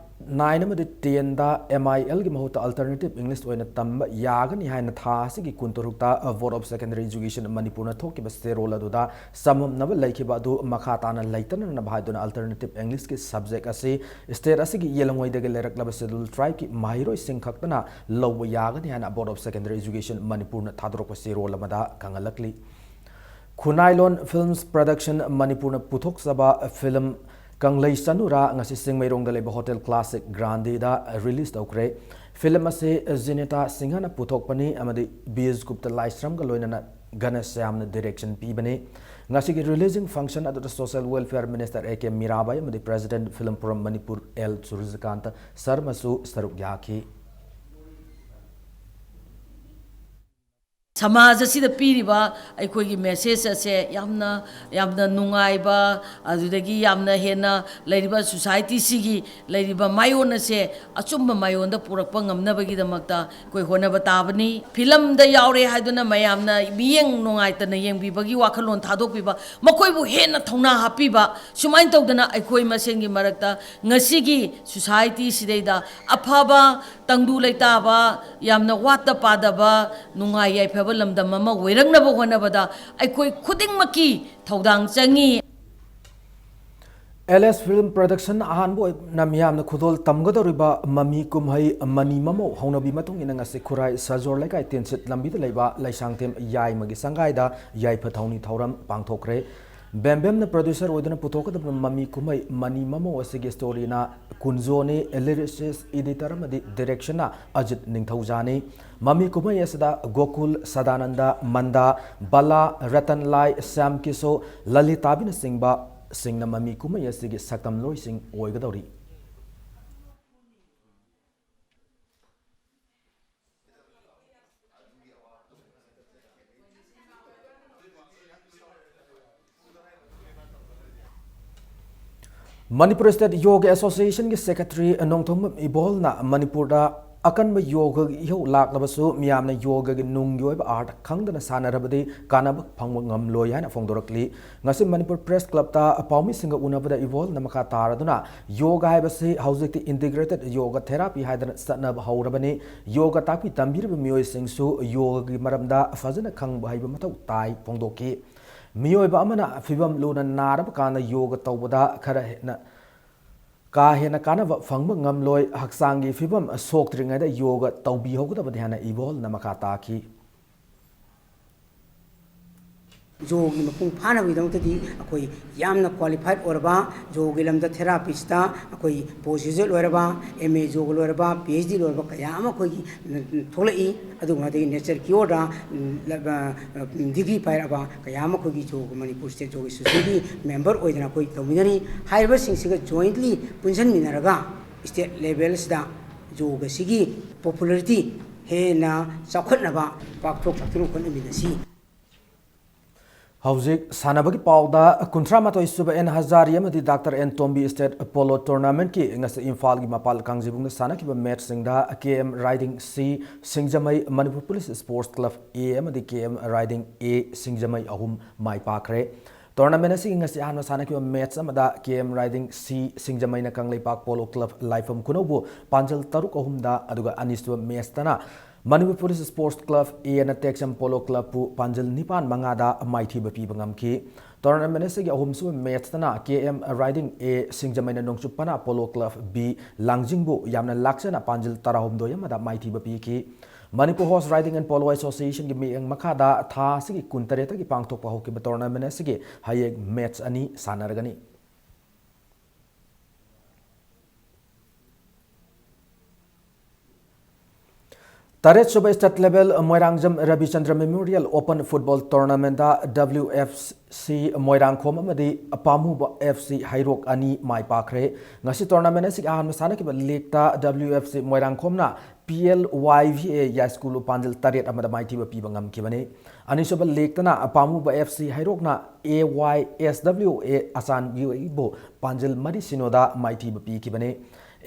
ꯅꯥꯏꯟ ꯑꯃꯗꯤ ꯇꯦꯟꯗ ꯑꯦꯝ ꯑꯥꯏ ꯑꯦꯜꯒꯤ ꯃꯍꯨꯠꯇ ꯑꯜꯇꯔꯅꯦꯇꯤꯚ ꯏꯪꯂꯤꯁ ꯑꯣꯏꯅ ꯇꯝꯕ ꯌꯥꯒꯅꯤ ꯍꯥꯏꯅ ꯊꯥ ꯑꯁꯤꯒꯤ ꯀꯨꯟꯇꯔꯨꯛꯇ Board of Secondary Education ꯃꯅꯤꯄꯨꯔꯅ ꯊꯣꯛꯈꯤꯕ ꯆꯦꯔꯣꯜ ꯑꯗꯨꯗ ꯆꯃꯝꯅꯕ ꯂꯩꯈꯤꯕ ꯑꯗꯨ ꯃꯈꯥ ꯇꯥꯅ ꯂꯩꯇꯅꯅꯕ ꯍꯥꯏꯗꯨꯅ ꯑꯜꯇꯔꯅꯦꯇꯤꯚ ꯏꯪꯂꯤꯁꯀꯤ ꯁꯕꯖꯦꯛ ꯑꯁꯤ ꯁ꯭ꯇꯦꯠ ꯑꯁꯤꯒꯤ ꯌꯦꯜꯂꯝꯉꯣꯏꯗꯒꯤ ꯂꯩꯔꯛꯂꯕ ꯁꯦꯗꯨꯜ ꯇ꯭ꯔꯥꯏꯕꯀꯤ ꯃꯍꯩꯔꯣꯏꯁꯤꯡ ꯈꯛꯇꯅ ꯂꯧꯕ ꯌꯥꯒꯅꯤ ꯍꯥꯏꯅ Board of Secondary Education ꯃꯅꯤꯄꯨꯔꯅ ꯊꯥꯗꯣꯔꯛꯄ ꯆꯦꯔꯣꯜ ꯑꯃꯗ ꯈꯪꯍꯜꯂꯛꯂꯤ꯫ ꯈꯨꯟꯅꯥꯏꯂꯣꯟ ꯐꯤꯜꯝꯁ ꯄ꯭ꯔꯗꯛꯁꯟ ꯃꯅꯤꯄꯨꯔꯅ ꯄꯨꯊꯣꯛꯆꯕ ꯐꯤꯂꯝ ꯀꯪꯂꯩ ꯆꯅꯨꯔꯥ ꯉꯁꯤ ꯆꯤꯡꯃꯩꯔꯣꯡꯗ ꯂꯩꯕ ꯍꯣꯇꯦꯜ ꯀ꯭ꯂꯥꯁꯤꯛ ꯒ꯭ꯔꯥꯟꯗꯤꯗ ꯔꯤꯂꯤꯖ ꯇꯧꯈ꯭ꯔꯦ꯫ ꯐꯤꯂꯝ ꯑꯁꯤ ꯖꯤꯅꯤꯇꯥ ꯁꯤꯡꯍꯅ ꯄꯨꯊꯣꯛꯄꯅꯤ ꯑꯃꯗꯤ ꯕꯤ ꯑꯦꯁ ꯒꯨꯞꯇ ꯂꯥꯏꯁ꯭ꯔꯝꯒ ꯂꯣꯏꯅꯅ ꯘꯅꯁ꯭ꯌꯥꯝꯅ ꯗꯤꯔꯦꯛꯁꯟ ꯄꯤꯕꯅꯤ꯫ ꯉꯁꯤꯒꯤ ꯔꯤꯂꯤꯖꯤꯡ ꯐꯪꯁꯟ ꯑꯗꯨꯗ social welfare minister A K Mirabai ꯑꯃꯗꯤ president film forum Manipur L Surjakanta ꯁꯔꯃꯁꯨ ꯁꯔꯨꯛ ꯌꯥꯈꯤ꯫ ꯁꯃꯥꯖ ꯑꯁꯤꯗ ꯄꯤꯔꯤꯕ ꯑꯩꯈꯣꯏꯒꯤ ꯃꯦꯁꯦꯖ ꯑꯁꯦ ꯌꯥꯝꯅ, ꯌꯥꯝꯅ ꯅꯨꯡꯉꯥꯏꯕ, ꯑꯗꯨꯗꯒꯤ ꯌꯥꯝꯅ ꯍꯦꯟꯅ ꯂꯩꯔꯤꯕ ꯁꯣꯁꯥꯏꯇꯤꯁꯤꯒꯤ ꯂꯩꯔꯤꯕ ꯃꯥꯏꯑꯣꯟ ꯑꯁꯦ ꯑꯆꯨꯝꯕ ꯃꯥꯏꯑꯣꯟꯗ ꯄꯨꯔꯛꯄ ꯉꯝꯅꯕꯒꯤꯗꯃꯛꯇ ꯑꯩꯈꯣꯏ ꯍꯣꯠꯅꯕ ꯇꯥꯕꯅꯤ꯫ ꯐꯤꯂꯝꯗ ꯌꯥꯎꯔꯦ ꯍꯥꯏꯗꯨꯅ ꯃꯌꯥꯝꯅ ꯃꯤꯠꯌꯦꯡ ꯅꯨꯡꯉꯥꯏꯇꯅ ꯌꯦꯡꯕꯤꯕꯒꯤ ꯋꯥꯈꯜꯂꯣꯟ ꯊꯥꯗꯣꯛꯄꯤꯕ, ꯃꯈꯣꯏꯕꯨ ꯍꯦꯟꯅ ꯊꯧꯅꯥ ꯍꯥꯞꯄꯤꯕ, ꯁꯨꯃꯥꯏꯅ ꯇꯧꯗꯅ ꯑꯩꯈꯣꯏ ꯃꯁꯦꯟꯒꯤ ꯃꯔꯛꯇ ꯉꯁꯤꯒꯤ ꯁꯣꯁꯥꯏꯇꯤꯁꯤꯗꯩꯗ ꯑꯐꯕ, ꯇꯪꯗꯨ ꯂꯩꯇꯥꯕ, ꯌꯥꯝꯅ ꯋꯥꯠꯇ ꯄꯥꯗꯕ, ꯅꯨꯡꯉꯥꯏ ꯌꯥꯏꯐꯕ ꯂꯝꯗꯝ ꯑꯃ ꯑꯣꯏꯔꯛꯅꯕ ꯍꯣꯠꯅꯕꯗ ꯑꯩꯈꯣꯏ ꯈꯨꯗꯤꯡꯃꯛꯀꯤ ꯊꯧꯗꯥꯡ ꯆꯪꯉꯤ꯫ ꯑꯦꯜ ꯑꯦꯁ ꯐꯤꯜꯝ ꯄ꯭ꯔꯗꯛꯁꯟ ꯑꯍꯥꯟꯕ ꯑꯣꯏꯅ ꯃꯤꯌꯥꯝꯅ ꯈꯨꯗꯣꯜ ꯇꯝꯒꯗꯧꯔꯤꯕ ꯃꯃꯤ ꯀꯨꯝꯍꯩ ꯃꯅꯤ ꯃꯃꯧ ꯍꯧꯅꯕꯤ ꯃꯇꯨꯡ ꯏꯟꯅ ꯉꯁꯤ ꯈꯨꯔꯥꯏ ꯁꯖꯣꯔ ꯂꯩꯀꯥꯏ ꯇꯤꯟꯁꯤꯠ ꯂꯝꯕꯤꯗ ꯂꯩꯕ ꯂꯩꯁꯥꯡꯊꯦꯝ ꯌꯥꯏꯃꯒꯤ ꯁꯪꯒꯥꯏꯗ ꯌꯥꯏꯐ ꯊꯧꯅꯤ ꯊꯧꯔꯝ ꯄꯥꯡꯊꯣꯛꯈ꯭ꯔꯦ꯫ ꯕꯦꯝꯕꯦꯝꯅ ꯄ꯭ꯔꯣꯗ꯭ꯌꯨꯁꯔ ꯑꯣꯏꯗꯨꯅ ꯄꯨꯊꯣꯛꯀꯗꯕ ꯃꯃꯤ ꯀꯨꯝꯍꯩ ꯃꯅꯤ ꯃꯃꯧ ꯑꯁꯤꯒꯤ ꯁ꯭ꯇꯣꯔꯤꯅ ꯀꯨꯟꯖꯣꯅꯤ, ꯂꯤꯔꯤꯁꯤꯁ, ꯏꯗꯤꯇꯔ ꯑꯃꯗꯤ ꯗꯤꯔꯦꯛꯁꯟꯅ ꯑꯖꯤꯠ ꯅꯤꯡꯊꯧꯖꯥꯅꯤ꯫ ꯃꯃꯤ ꯀꯨꯝꯍꯩ ꯑꯁꯤꯗ ꯒꯣꯀꯨꯜ, ꯁꯗꯥꯅꯟꯗ, ꯃꯟꯗꯥ, ꯕꯂꯥ, ꯔꯇꯟ ꯂꯥꯏ, ꯁ꯭ꯌꯥꯝ ꯀꯤꯁꯣ, ꯂꯂꯤꯇꯥꯕꯤꯅꯆꯤꯡꯕꯁꯤꯡꯅ ꯃꯃꯤ ꯀꯨꯝꯍꯩ ꯑꯁꯤꯒꯤ ꯁꯛꯇꯝꯂꯣꯏꯁꯤꯡ ꯑꯣꯏꯒꯗꯧꯔꯤ꯫ ꯃꯅꯤꯄꯨꯔ ꯁ꯭ꯇꯦꯠ ꯌꯣꯒ ꯑꯦꯁꯣꯁꯤꯌꯦꯁꯟꯒꯤ ꯁꯦꯀ꯭ꯔꯦꯇꯔꯤ ꯅꯣꯡꯊꯣꯝꯕꯝ ꯏꯕꯣꯜꯅ ꯃꯅꯤꯄꯨꯔꯗ ꯑꯀꯟꯕ ꯌꯣꯒꯒꯤ ꯏꯍꯧ ꯂꯥꯛꯂꯕꯁꯨ ꯃꯤꯌꯥꯝꯅ ꯌꯣꯒꯒꯤ ꯅꯨꯡꯒꯤ ꯑꯣꯏꯕ ꯑꯥꯔꯠ ꯈꯪꯗꯅ ꯁꯥꯟꯅꯔꯕꯗꯤ ꯀꯥꯟꯅꯕ ꯐꯪꯕ ꯉꯝꯂꯣꯏ ꯍꯥꯏꯅ ꯐꯣꯡꯗꯣꯔꯛꯂꯤ꯫ ꯉꯁꯤ ꯃꯅꯤꯄꯨꯔ ꯄ꯭ꯔꯦꯁ ꯀ꯭ꯂꯕꯇ ꯄꯥꯎꯃꯤꯁꯤꯡꯒ ꯎꯅꯕꯗ ꯏꯕꯣꯜꯅ ꯃꯈꯥ ꯇꯥꯔꯗꯨꯅ, ꯌꯣꯒ ꯍꯥꯏꯕꯁꯤ ꯍꯧꯖꯤꯛꯇꯤ ꯏꯟꯇꯤꯒ꯭ꯔꯦꯇꯦꯗ ꯌꯣꯒ ꯊꯦꯔꯥꯄꯤ ꯍꯥꯏꯗꯅ ꯆꯠꯅꯕ ꯍꯧꯔꯕꯅꯤ꯫ ꯌꯣꯒ ꯇꯥꯛꯄꯤ ꯇꯝꯕꯤꯔꯤꯕ ꯃꯤꯑꯣꯏꯁꯤꯡꯁꯨ ꯌꯣꯒꯒꯤ ꯃꯔꯝꯗ ꯐꯖꯅ ꯈꯪꯕ ꯍꯩꯕ ꯃꯊꯧ ꯇꯥꯏ ꯐꯣꯡꯗꯣꯛꯈꯤ꯫ ꯃꯤꯑꯣꯏꯕ ꯑꯃꯅ ꯐꯤꯕꯝ ꯂꯨꯅ ꯅꯥꯔꯕ ꯀꯥꯟꯗ ꯌꯣꯒ ꯇꯧꯕꯗ ꯈꯔ ꯍꯦꯟꯅ, ꯀꯥ ꯍꯦꯟꯅ ꯀꯥꯟꯅꯕ ꯐꯪꯕ ꯉꯝꯂꯣꯏ꯫ ꯍꯛꯆꯥꯡꯒꯤ ꯐꯤꯕꯝ ꯁꯣꯛꯇ꯭ꯔꯤꯉꯩꯗ ꯌꯣꯒ ꯇꯧꯕꯤꯍꯧꯒꯗꯕꯅꯤ ꯍꯥꯏꯅ ꯏꯕꯣꯜꯅ ꯃꯈꯥ ꯇꯥꯈꯤ꯫ ꯌꯣꯒꯒꯤ ꯃꯄꯨꯡ ꯐꯥꯅꯕꯒꯤꯗꯃꯛꯇꯗꯤ ꯑꯩꯈꯣꯏ ꯌꯥꯝꯅ ꯀ꯭ꯋꯥꯂꯤꯐꯥꯏꯠ ꯑꯣꯏꯔꯕ, ꯌꯣꯒꯒꯤ ꯂꯝꯗ ꯊꯦꯔꯥꯄꯤꯁꯇ ꯑꯩꯈꯣꯏ ꯄꯣꯁ ꯒ꯭ꯔꯦꯖꯨꯑꯦꯠ ꯂꯣꯏꯔꯕ, ꯑꯦꯝ ꯑꯦ ꯌꯣꯒ ꯂꯣꯏꯔꯕ, ꯄꯤ ꯑꯩꯆ ꯗꯤ ꯂꯣꯏꯔꯕ ꯀꯌꯥ ꯑꯃ ꯑꯩꯈꯣꯏꯒꯤ ꯊꯣꯛꯂꯛꯏ꯫ ꯑꯗꯨꯒ ꯑꯗꯒꯤ ꯅꯦꯆꯔ ꯀ꯭ꯌꯣꯔꯗ ꯗꯤꯒ꯭ꯔꯤ ꯄꯥꯏꯔꯛꯑꯕ ꯀꯌꯥ ꯑꯃ ꯑꯩꯈꯣꯏꯒꯤ ꯌꯣꯒ, ꯃꯅꯤꯄꯨꯔ ꯁ꯭ꯇꯦꯠ ꯌꯣꯒ ꯁꯣꯁꯥꯏꯇꯤꯒꯤ ꯃꯦꯝꯕꯔ ꯑꯣꯏꯗꯅ ꯑꯩꯈꯣꯏ ꯇꯧꯃꯤꯟꯅꯔꯤ꯫ ꯍꯥꯏꯔꯤꯕꯁꯤꯡꯁꯤꯒ ꯖꯣꯏꯟꯠꯂꯤ ꯄꯨꯟꯁꯤꯟꯃꯤꯟꯅꯔꯒ ꯁ꯭ꯇꯦꯠ ꯂꯦꯚꯦꯜꯁꯤꯗ ꯌꯣꯒꯁꯤꯒꯤ ꯄꯣꯄꯨꯂꯔꯤꯇꯤ ꯍꯦꯟꯅ ꯆꯥꯎꯈꯠꯅꯕ ꯄꯥꯛꯊꯣꯛ ꯆꯥꯎꯊꯣꯛꯅ ꯍꯣꯠꯅꯃꯤꯟꯅꯁꯤ꯫ ꯍꯧꯖꯤꯛ ꯁꯥꯟꯅꯕꯒꯤ ꯄꯥꯎꯗ, ꯀꯨꯟꯊ꯭ꯔꯥ ꯃꯥꯊꯣꯏ ꯁꯨꯕ ꯑꯦꯟ ꯍꯖꯥꯔꯤ ꯑꯃꯗꯤ doctor N Tombi state polo ꯇꯣꯔꯅꯥꯃꯦꯟꯠꯀꯤ ꯉꯁꯤ ꯏꯝꯐꯥꯜꯒꯤ ꯃꯄꯥꯜ ꯀꯥꯡꯖꯩꯕꯨꯡꯗ ꯁꯥꯟꯅꯈꯤꯕ ꯃꯦꯠꯆꯁꯤꯡꯗ ꯀꯦ ꯑꯦꯝ ꯔꯥꯏꯗꯤꯡ ꯁꯤ ꯁꯤꯡꯖꯃꯩ, ꯃꯅꯤꯄꯨꯔ ꯄꯨꯂꯤꯁ ꯁ꯭ꯄꯣꯔꯠꯁ ꯀ꯭ꯂꯕ ꯑꯦ ꯑꯃꯗꯤ ꯀꯦ ꯑꯦꯝ ꯔꯥꯏꯗꯤꯡ ꯑꯦ ꯁꯤꯡꯖꯃꯩ ꯑꯍꯨꯝ ꯃꯥꯏ ꯄꯥꯛꯈ꯭ꯔꯦ꯫ ꯇꯣꯔꯅꯥꯃꯦꯟꯠ ꯑꯁꯤꯒꯤ ꯉꯁꯤ ꯑꯍꯥꯟꯕ ꯁꯥꯟꯅꯈꯤꯕ ꯃꯦꯠꯆ ꯑꯃꯗ ꯀꯦ ꯑꯦꯝ ꯔꯥꯏꯗꯤꯡ ꯁꯤ ꯁꯤꯡꯖꯃꯩꯅ ꯀꯪꯂꯩꯄꯥꯛ ꯄꯣꯂꯣ ꯀ꯭ꯂꯕ ꯂꯥꯏꯐꯝ ꯈꯨꯅꯧꯕꯨ ꯄꯥꯟꯖꯜ ꯇꯔꯨꯛ ꯑꯍꯨꯝꯗ, ꯑꯗꯨꯒ ꯑꯅꯤꯁꯨꯕ ꯃꯦꯠꯆꯇꯅ ꯃꯅꯤꯄꯨꯔ ꯄꯨꯂꯤꯁ ꯁ꯭ꯄꯣꯔꯠꯁ ꯀ꯭ꯂꯕ ꯑꯦꯅ ꯇꯦꯛꯆꯝ ꯄꯣꯂꯣ ꯀ꯭ꯂꯕꯄꯨ ꯄꯥꯟꯖꯤꯜ ꯅꯤꯄꯥꯟ ꯃꯉꯥꯗ ꯃꯥꯏꯊꯤꯕ ꯄꯤꯕ ꯉꯝꯈꯤ꯫ ꯇꯣꯔꯅꯥꯃꯦꯟ ꯑꯁꯤꯒꯤ ꯑꯍꯨꯝꯁꯨꯕ ꯃꯦꯠꯆꯇꯅ ꯀꯦ ꯑꯦꯝ ꯔꯥꯏꯗꯤꯡ ꯑꯦ ꯁꯤꯡꯖꯃꯩꯅ Nongchup Pana polo club B ꯂꯥꯡꯖꯤꯡꯕꯨ ꯌꯥꯝꯅ ꯂꯥꯛꯆꯅ ꯄꯥꯟꯖꯤꯜ ꯇꯔꯥꯍꯨꯝꯗꯣꯏ ꯑꯃꯗ ꯃꯥꯏꯊꯤꯕ ꯄꯤꯈꯤ꯫ Manipur horse riding and polo ꯑꯦꯁꯣꯁꯤꯌꯦꯁꯟꯒꯤ ꯃꯤꯠꯌꯦꯡ ꯃꯈꯥꯗ ꯊꯥ ꯑꯁꯤꯒꯤ ꯀꯨꯟꯇꯔꯦꯠꯇꯒꯤ ꯄꯥꯡꯊꯣꯛꯄ ꯍꯧꯈꯤꯕ ꯇꯣꯔꯅꯥꯃꯦꯟ ꯑꯁꯤꯒꯤ ꯍꯌꯦꯡ ꯃꯦꯠꯆ ꯑꯅꯤ ꯁꯥꯟꯅꯔꯒꯅꯤ꯫ ꯇꯔꯦꯠꯁꯨꯕ state level ꯃꯣꯏꯔꯥꯡꯖꯝ ꯔꯕꯤꯆꯟꯗ꯭ꯔ Memorial Open Football Tournamentꯇ W F C Moirangkhom ꯑꯃꯗꯤ ꯄꯥꯃꯨꯕ F C ꯍꯩꯔꯣꯛ ꯑꯅꯤ ꯃꯥꯏ ꯄꯥꯛꯈ꯭ꯔꯦ꯫ ꯉꯁꯤ ꯇꯣꯔꯅꯥꯃꯦꯟ ꯑꯁꯤꯒꯤ ꯑꯍꯥꯟꯕ ꯁꯥꯟꯅꯈꯤꯕ ꯂꯤꯒꯇ W F C ꯃꯣꯏꯔꯥꯡꯈꯣꯝꯅ P L Y V A ꯌꯥꯏꯁ꯭ꯀꯨꯜꯕꯨ ꯄꯥꯟꯖꯤꯜ ꯇꯔꯦꯠ ꯑꯃꯗ ꯃꯥꯏꯊꯤꯕ ꯄꯤꯕ ꯉꯝꯈꯤꯕꯅꯤ꯫ ꯑꯅꯤꯁꯨꯕ ꯂꯤꯒꯇꯅ ꯄꯥꯃꯨꯕ F C ꯍꯩꯔꯣꯛꯅ A Y S W A ꯑꯆꯥꯟꯕꯤꯕꯨ ꯄꯥꯟꯖꯤꯜ ꯃꯔꯤ ꯁꯤꯅꯣꯗ ꯃꯥꯏꯊꯤꯕ ꯄꯤꯈꯤꯕꯅꯤ꯫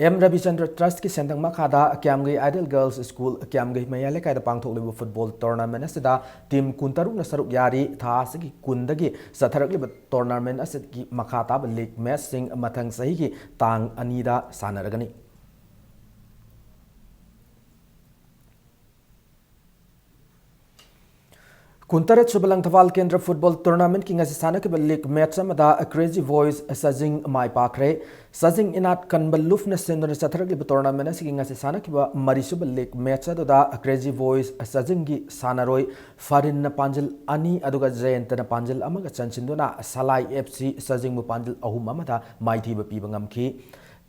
ꯑꯦꯝ ꯔꯕꯤꯆꯟꯗ꯭ꯔ ꯇ꯭ꯔꯁꯠꯀꯤ ꯁꯦꯟꯊꯪ ꯃꯈꯥꯗ ꯀ꯭ꯌꯥꯝꯒꯩ Ideal Girls School ꯀ꯭ꯌꯥꯝꯒꯩ ꯃꯌꯥꯏ ꯂꯩꯀꯥꯏꯗ ꯄꯥꯡꯊꯣꯛꯂꯤꯕ ꯐꯨꯠꯕꯣꯜ ꯇꯣꯔꯅꯥꯃꯦꯟ ꯑꯁꯤꯗ ꯇꯤꯝ ꯀꯨꯟꯇꯔꯨꯛꯅ ꯁꯔꯨꯛ ꯌꯥꯔꯤ꯫ ꯊꯥ ꯑꯁꯤꯒꯤ ꯀꯨꯟꯗꯒꯤ ꯆꯠꯊꯔꯛꯂꯤꯕ ꯇꯣꯔꯅꯥꯃꯦꯟ ꯑꯁꯤꯒꯤ ꯃꯈꯥ ꯇꯥꯕ ꯂꯤꯒ ꯃꯦꯆꯁꯤꯡ ꯃꯊꯪ ꯆꯍꯤꯒꯤ ꯇꯥꯡ ꯑꯅꯤꯗ ꯁꯥꯟꯅꯔꯒꯅꯤ꯫ ꯀꯨꯟꯇꯔꯦꯠ ꯁꯨꯕ ꯂꯪꯊꯕꯥꯜ ꯀꯦꯟꯗ꯭ꯔ ꯐꯨꯠꯕꯣꯜ ꯇꯣꯔꯅꯥꯃꯦꯟꯠꯀꯤ ꯉꯁꯤ ꯁꯥꯟꯅꯈꯤꯕ ꯂꯤꯒ ꯃꯦꯆ ꯑꯃꯗ Crazy Boys ꯆꯥꯖꯤꯡ ꯃꯥꯏ ꯄꯥꯛꯈ꯭ꯔꯦ꯫ ꯆꯥꯖꯤꯡ ꯏꯅꯥꯠ ꯀꯟꯕ ꯂꯨꯞꯅ ꯁꯤꯟꯗꯨꯅ ꯆꯠꯊꯔꯛꯂꯤꯕ ꯇꯣꯔꯅꯥꯃꯦꯟ ꯑꯁꯤꯒꯤ ꯉꯁꯤ ꯁꯥꯟꯅꯈꯤꯕ ꯃꯔꯤꯁꯨꯕ ꯂꯤꯒ ꯃꯦꯆ ꯑꯗꯨꯗ Crazy Boys ꯆꯥꯖꯤꯡꯒꯤ ꯁꯥꯟꯅꯔꯣꯏ ꯐꯥꯔꯤꯟꯅ ꯄꯥꯟꯖꯤꯜ ꯑꯅꯤ ꯑꯗꯨꯒ ꯖꯌꯟꯇꯅ ꯄꯥꯟꯖꯤꯜ ꯑꯃꯒ ꯆꯟꯁꯤꯟꯗꯨꯅ ꯁꯂꯥꯏ F C ꯆꯥꯖꯤꯡꯕꯨ ꯄꯥꯟꯖꯤꯜ ꯑꯍꯨꯝ ꯑꯃꯗ ꯃꯥꯏꯊꯤꯕ ꯄꯤꯕ ꯉꯝꯈꯤ꯫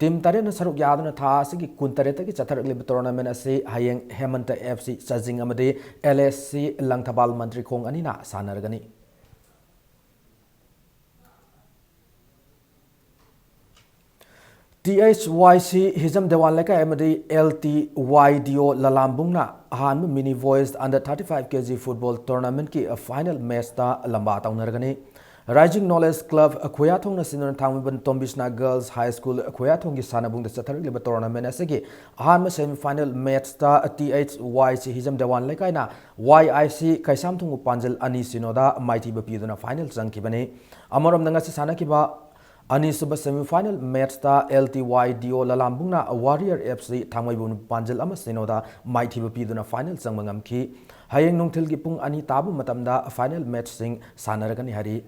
ꯇꯤꯝ ꯇꯔꯦꯠꯅ ꯁꯔꯨꯛ ꯌꯥꯗꯨꯅ ꯊꯥ ꯑꯁꯤꯒꯤ ꯀꯨꯟꯇꯔꯦꯠꯇꯒꯤ ꯆꯠꯊꯔꯛꯂꯤꯕ ꯇꯣꯔꯅꯥꯃꯦꯟ ꯑꯁꯤ ꯍꯌꯦꯡ ꯍꯦꯃꯟꯇ F C ꯆꯥꯖꯤꯡ ꯑꯃꯗꯤ L S C ꯂꯪꯊꯕꯥꯜ ꯃꯟꯇ꯭ꯔꯤꯈꯣꯡ ꯑꯅꯤꯅ ꯁꯥꯟꯅꯔꯒꯅꯤ꯫ T H Y C ꯍꯤꯖꯝ ꯗꯦꯋꯥꯟ ꯂꯩꯀꯥꯏ ꯑꯃꯗꯤ L T Y D O ꯂꯂꯥꯝꯕꯨꯡꯅ ꯑꯍꯥꯟꯕ Mini Boys Under thirty-five K G Football Tournamentꯀꯤ final matchꯇ ꯂꯝꯕꯥ ꯇꯧꯅꯔꯒꯅꯤ꯫ Rising Knowledge Club ꯈꯨꯌꯥꯊꯣꯡꯅ ꯁꯤꯟꯗꯨꯅ ꯊꯥꯡꯃꯩꯕꯟ ꯇꯣꯝꯕꯤꯁꯅꯥ Girls High School ꯈꯨꯌꯥꯊꯣꯡꯒꯤ ꯁꯥꯟꯅꯕꯨꯡꯗ ꯆꯠꯊꯔꯛꯂꯤꯕ ꯇꯣꯔꯅꯥꯃꯦꯟ ꯑꯁꯤꯒꯤ ꯑꯍꯥꯟꯕ semi final matchꯇ T H Y C Hijam ꯗꯦꯋꯥꯟ ꯂꯩꯀꯥꯏꯅ Y I C ꯀꯩꯁꯥꯝꯊꯣꯡꯕꯨ ꯄꯥꯟꯖꯜ ꯑꯅꯤ ꯁꯤꯅꯣꯗ ꯃꯥꯏꯊꯤꯕ ꯄꯤꯗꯨꯅ final ꯆꯪꯈꯤꯕꯅꯤ꯫ ꯑꯃꯔꯣꯝꯗ ꯉꯁꯤ ꯁꯥꯟꯅꯈꯤꯕ ꯑꯅꯤꯁꯨꯕ semi final match ꯇ L T Y D O ꯂꯂꯥꯝꯕꯨꯡꯅ Warrior F C ꯊꯥꯡꯃꯩꯕꯟ ꯄꯥꯟꯖꯜ ꯑꯃ ꯁꯤꯅꯣꯗ ꯃꯥꯏꯊꯤꯕ ꯄꯤꯗꯨꯅ final ꯆꯪꯕ ꯉꯝꯈꯤ꯫ ꯍꯌꯦꯡ ꯅꯨꯡꯊꯤꯜꯒꯤ ꯄꯨꯡ ꯑꯅꯤ ꯇꯥꯕ ꯃꯇꯝꯗ final match ꯁꯤꯡ ꯁꯥꯟꯅꯔꯒꯅꯤ ꯍꯥꯏꯔꯤ꯫